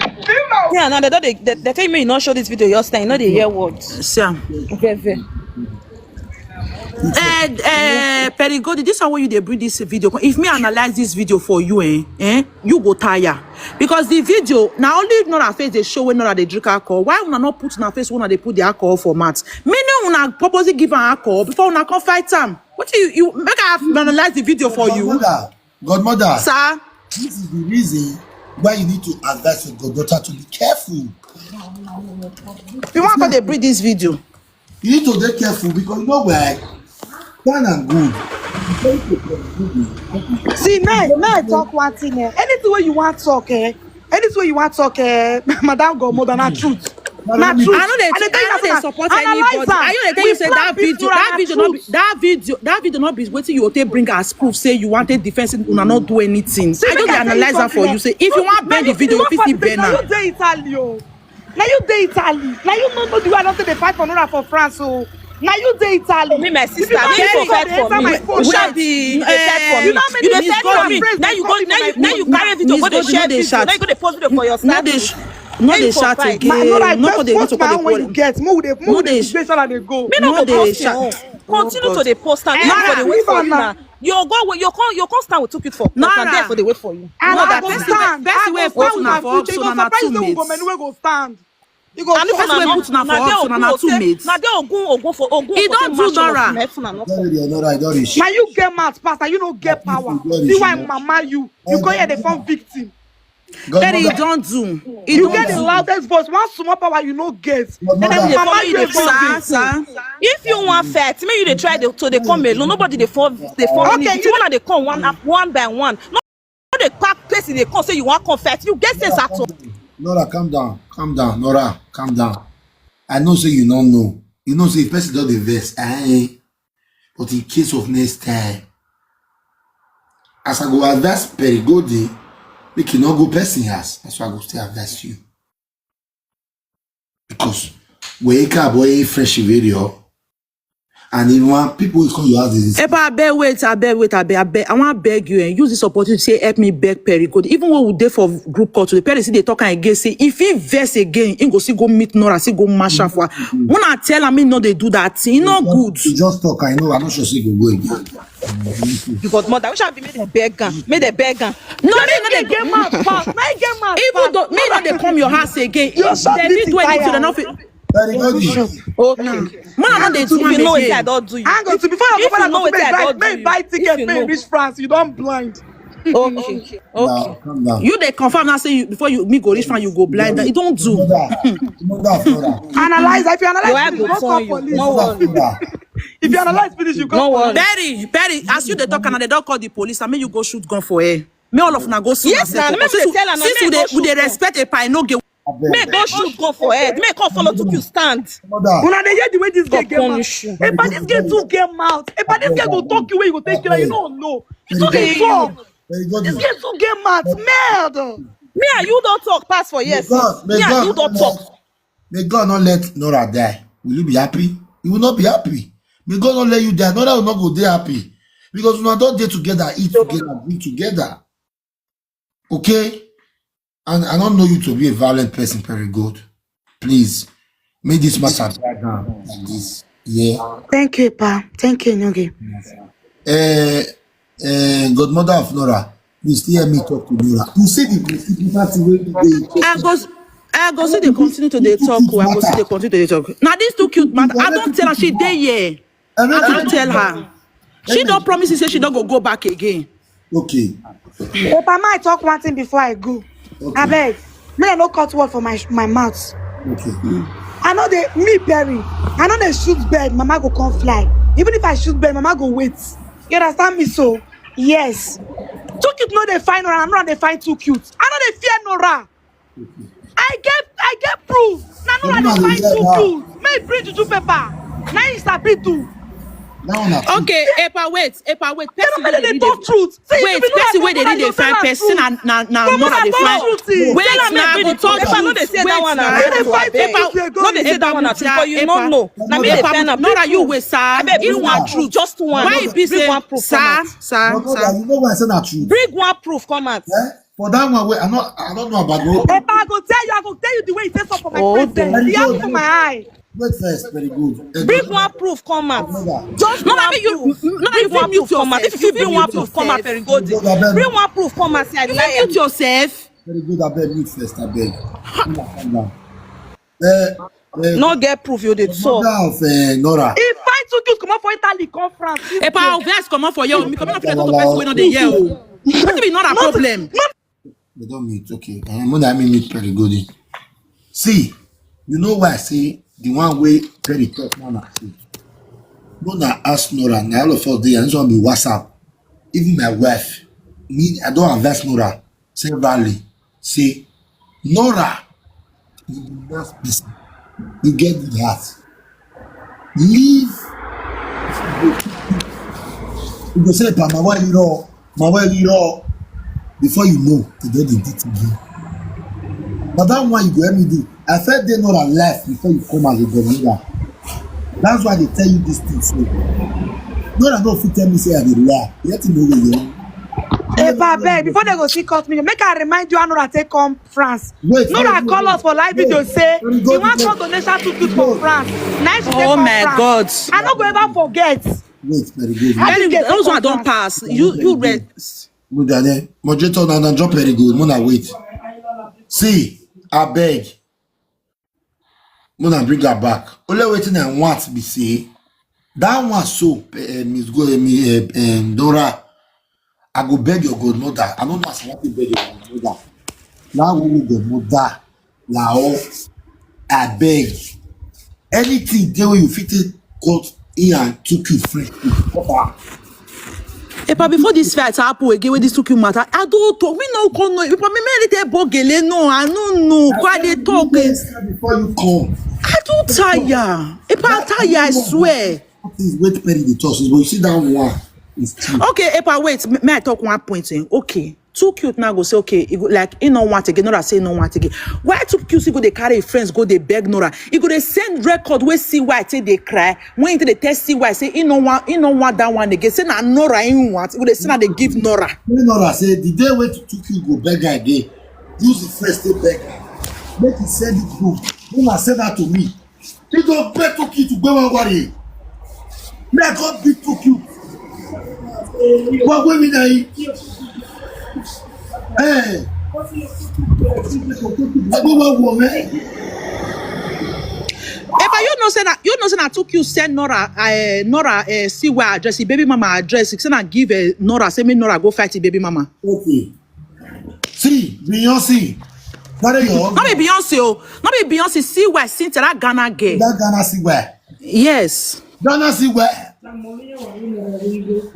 Yeah, now they don't. They, they, they tell me you not show this video. Your stand, you know they hear words. See am. Very. Eh, eh, Perigodi, this is how you they bring this video. If me analyze this video for you, eh, eh, you go tire. Because the video, now only if not her face they show when not they drink alcohol. Why una not put in her face when they put the alcohol for mat? Meaning una purposely give her alcohol before una come fight am. What you you make her analyze the video for you, Godmother, godmother. Sir? This is the reason why you need to advise your goddaughter to be careful. You want to they bring this video? You need to be careful because you know why. Fine and good. See, may, may I talk one thing? Eh? Anything where you want talk, eh? Anything where you want talk, eh? Madam Godmother, na truth. Na Madam, truth. I know they, And the thing I know is, they na- support analyze anybody. am. I know they tell We you say plant that video, people that and video not be, truth. That video, that video not be what you take bring as proof. Say you want to defense it, una not do anything. See, I make just I tell you analyze that for something, you. Say if you want bend the video, you fit still bend Now now. You dey Italy, oh. Now you dey Italy. Now you no know the way I don't take the fight for Nora for France, oh. Now you dey Italy. Me, my If you sister, don't me dey for for fight the for enter me. My phone, Usha wait. be, you dey fight for You me. don't make You the dey Miss spoil God me. Praise Now dey you call go, me now for you, my now phone. you carry video Miss go dey God, share no dey video. shout. Now you go dey post video for your No dey status. shout Now you again. go No fight. dey My want Nora, to go just dey post my quarrel. own when you get. Mo dey, mo No dey dey the sh- situation I dey go. Me No no go dey post shout. your own. Continue to dey post am. Nora, People for dey wait leave for am you now. Now. You go wait. You come. You come stand with two people for post Nora. And there for dey wait for you. I No, no that go person, stand. person I wey go post stand una with for my up, feet. so They na go na two surprise you. They go mates. go stand. You go And if stand. Person una wey no, put una for na there up, so na na Ogun two say, mates. na there Ogun Ogun for Ogun E go don take do match una Nora. for make una no Sorry, Leonora, I don't reach. Now you get mouth, pastor. You no get power. Very See why true. Mama you. You go here the form victim. Then e Godmother, don do. E You don get the do. Loudest voice. One small power you no get. Godmother, Then dey Mama follow you you dey dey form Sir, victim. Sir. If you wan fight, make you dey try dey, to dey come alone. Nobody dey form dey form Okay, anything. you See una dey come one after one by one. No dey pack person dey come say you wan come fight. You get sense at all. Nora, calm down, calm down, Nora, calm down. I know say you don't know. You know say if person don dey vex, eh? But in case of next time, as I go advise Perigodi, make you no go person house. That's why I go still advise you. Because we can boy fresh video, and if one people will come your house, this is Epa, abeg wait, abeg wait, abeg, abeg. I wan beg you and use this opportunity to say help me beg Perry Code. Even when we dey for group call today, Perry still dey talk am again. Say if he vex again, he go still go meet Nora, still go mash am for her. When I tell am, he no dey do that thing. He no good. You just talk. I know. I'm not sure say go go again. You got mother. Which have been made a beg am. Made a beg am. No, me no dey Get mouth pass. Now you get mouth Even pass. Though me no dey come your house again. You If shot they me fit do anything, tire. they no fit. Perigodi, Okay. Man, I no dey do If you am know wetin I again. Don do you. Hang on to before you If come you out know and wetin I buy, Don do make you. Buy If ticket, you make know. Reach France. You don't blind. Okay. now Okay. Calm down. You dey confirm now say you before you me go reach far you go blind. You don do. Mother, mother, Flora, Analyze. If you analyze, Your eye please, go don't turn call you. Police. No mother, worry. Flora. If you analyze finish, you go. No worry. Perry, Perry, as you dey talk and they don call the police, I mean you go shoot gun for her. May all of una go sue Yes, herself. na, make Since we you- tell her, na since me we dey go we dey shoot gun. Respect a pie, no get. Make go shoot gun for head. Make come follow took you stand. Mother, Una dey hear the way this girl God get mouth. punish you. If this girl too get mouth, if this girl go talk you where you go take care, you no know. You too dey talk. may God, This girl too get mouth. Mad. Me and you don't talk pass for years. God, may Me and God, you don't talk. May God not let Nora die. Will you be happy? You will not be happy. May God not let you die. Nora will not go there happy. Because we don't dey together, eat together, drink together. Okay? And I don't know you to be a violent person, Perry God. Please, make this matter die down like this. Yeah. Thank you, Pa. Thank you, Nyoge. Uh, uh, godmother of Nora, you still hear me talk to Nora. You see the most important thing wey dey. I go s- I go see they continue to dey talk. Oh, I go see they continue to dey talk. Now these two cute man, I don't tell her she dey here. I don't tell her. She don't promise you say she don't go go back again. Okay. Papa, may I talk one thing before I go? Abeg, may I no cut word for my my mouth. Okay. I know they me Perry. I know they shoot bird, mama go come fly. Even if I shoot bird, mama go wait. You understand me? So yes. Too cute no dey find Nora, Nora dey find too cute. I know they fear Nora. I get I get proof. Na Nora dey find too cute. May bring juju paper. Na him sabi do. That one na Okay, Epa, wait, Epa, wait. Person Tell wey me they dey talk truth. See, Wait, if you know person say wey dey Nora, dey you tell find am person truth. and na na Come Nora on, dey talk find. Truth. Wait, Tell am na make go we talk dey Epa no dey truth. say that Wait one na na. They dey true, fight abeg. Truth dey go. No dey say that one na true, but you no know. Na me dey find am. Nora, you wait, sir. Abeg, This bring na one truth. Truth, just one. Why e be Bring say, one proof come sir, out. sir, No, no, sir? you know why I say na truth. Bring one proof come out. Eh? For that one, wait, I not, I don't know about the whole. Epa, I go tell you, I go tell you the way it takes up for my Oh, president. thank He you. happen for my eye. Wait first, Perry God. Eh, Bring one proof come out. Mother, Just No, one I mean you. proof. No, no, you Bring one mute proof come out. yourself. If you fit bring one proof come out, Perry God. Perry God, abeg. Bring one proof come out. Say I You lie. mute yourself. Perry God, abeg, mute first, abeg. Calm down, calm down. Eh, eh, No get proof, you dey talk. Mother of uh, Nora. He find too cute comot for Italy come France. Epa, vex comot for here. Me comot for here. Talk to person wey no dey here. Oh. Wetin be Nora problem? They don't meet, okay. And when I mean meet Perry God. See, you know why I say the one way Perry talk now na true. No na ask Nora, na all of us dey, and this one be WhatsApp. Even my wife, me, I don't advise Nora severally. Say, Nora, you be nice person. You get good heart. Leave. You go say, "Pa, my wife, you know, my wife, you know." Before you know, you don't do it again. But that one you go help me do. I felt they know that life before you come as a governor. That's why they tell you these things. So, no, I don't fit tell me say I dey lie. You have to know where you are. Epa, abeg, before they go see cut me, make I remind you, I know that take come France. Wait, No, wait, that wait, call wait. us for live video. Say Let me go he want to come donation to people for France. Nice to take Oh come my France. God. I no go ever forget. Wait, Perry God. I Anyway, get those some one don France. Pass. You you rest. Good, Daniel. Moderator, now, now drop Perry God. Mona, wait. See, I beg. Mona, bring her back. Only waiting and want be say that one so uh, Miss Go uh, me, uh, um, Dora. I go beg your godmother. I don't know as I want to beg your godmother. Now we will godmother. Now I beg. Anything dey wey you fit take cut in and took you friend. Papa. Epa, before this fight happen again with this two kill matter, I don't talk. Me no come know. Epa, me merely tell Bogele no. I no know. Why they talk? Eh? Before you come. I don't tire. Epa, I tire. I swear. Please wait, Perry the talk. But you see that one is true. Okay, Epa, wait. May, may I talk one point? Eh? Okay. Too cute now go say okay, he go, like he no want again, not say he no want again. Why too cute he go dey carry him friends go dey beg Nora? He go dey send record wey see why take dey cry. When he take dey tell see why say he no want he no want that one again. Say na Nora he want. He go dey send am dey give Nora. When Nora say the day wey Tuki go beg her again, use the first day beg her. Make he send it go. When I send that to me, he go beg Tuki to go and worry. May God be Tuki. What women are you? Hey. Agbó wa wọ̀ mẹ́. Epa, you know say na you know say na too cute send Nora uh, Nora uh, see where address the baby mama address. Say na give uh, Nora say make Nora go fight the baby mama. Okay. See, Beyonce. Carry your No be Beyonce o. No be Beyonce. See where Cynthia that Ghana girl. That Ghana see where. Yes. Ghana see where.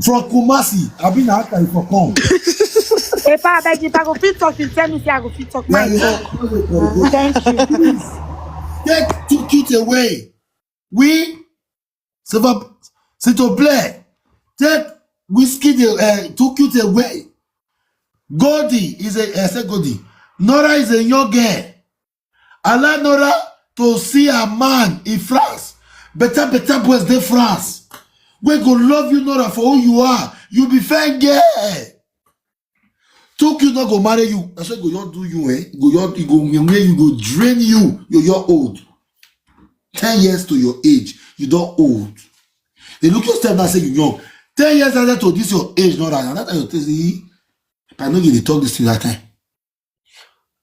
From Kumasi, I been out there for come. Epa, I beg you, if I go fit talk, you tell me say I go fit talk. Yeah, My you God. know, Thank you. take Too Cute away. We, Silver, Sito Blair, take Whiskey the uh, Too Cute away. Goldie is a, I said Goldie. Nora is a young girl. Allow Nora to see a man in France. Better, better boys dey France. We go love you, Nora, for who you are. You be fine girl. Too Cute not go marry you. That's why go your do you, eh? Go your you go you go drain you. You're your old. Ten years to your age, you don't old. They look yourself now say you young. Ten years added to this your age, not right. That time you tell me, I know you dey talk this thing that time.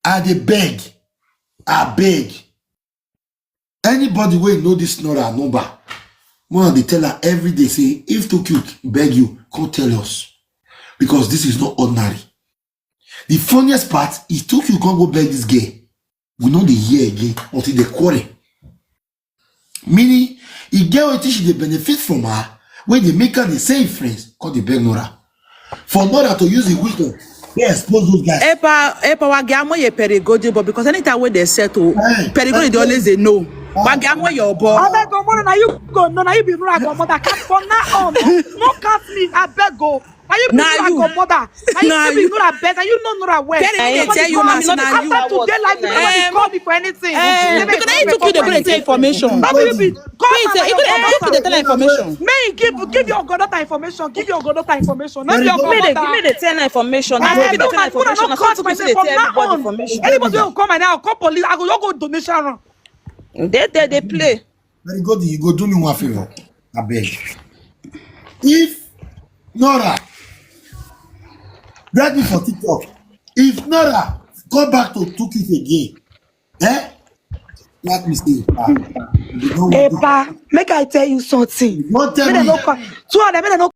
I dey beg, I beg. Anybody wey know this Nora number, one dey tell her every day say if Too Cute beg you, come tell us, because this is not ordinary. The funniest part is Too Cute can't go beg this girl. We know the year again until they quarrel. Meaning, e get wetin she dey benefit from her, wey dey make her dey send friends, come dey beg Nora. For Nora to use the wisdom, they expose those guys. Epa, Epa, wa gamo ye perigodi, but because anytime when they settle, Eh, perigodi they always they know. Wa gamo your boy. I beg go more, now you go. No, now you be Nora go mother. Cut for now on. No cut me. I beg go. Now you be Now Nora you. Go mother. Now you Now be you. Nora beg. Now you know Nora well. Perry, Nobody they tell you call now, me. so now you. After today, like you nobody Em, call me for anything. Eh, They because now you make Took Cute, they call bring me. Tell information. Not be you be. Call Please, my eh, you could mother. You could tell information. May you give give your goddaughter information. Give your goddaughter information. Not Very your good. Make they, goddaughter. make they tell her information. I Make they don't tell her know, information. I As don't people know, say they from tell now everybody on. Information. Anybody will come and now call police. I go, you go donation run. They they they play. Very good, you go do me one favor. I beg. If Nora, write me for TikTok. If Nora go back to Too Cute again, eh? Let me see. Ah, you don't want to- Epa, make I tell you something. You won't tell Make they me. no call. Two of them, make they no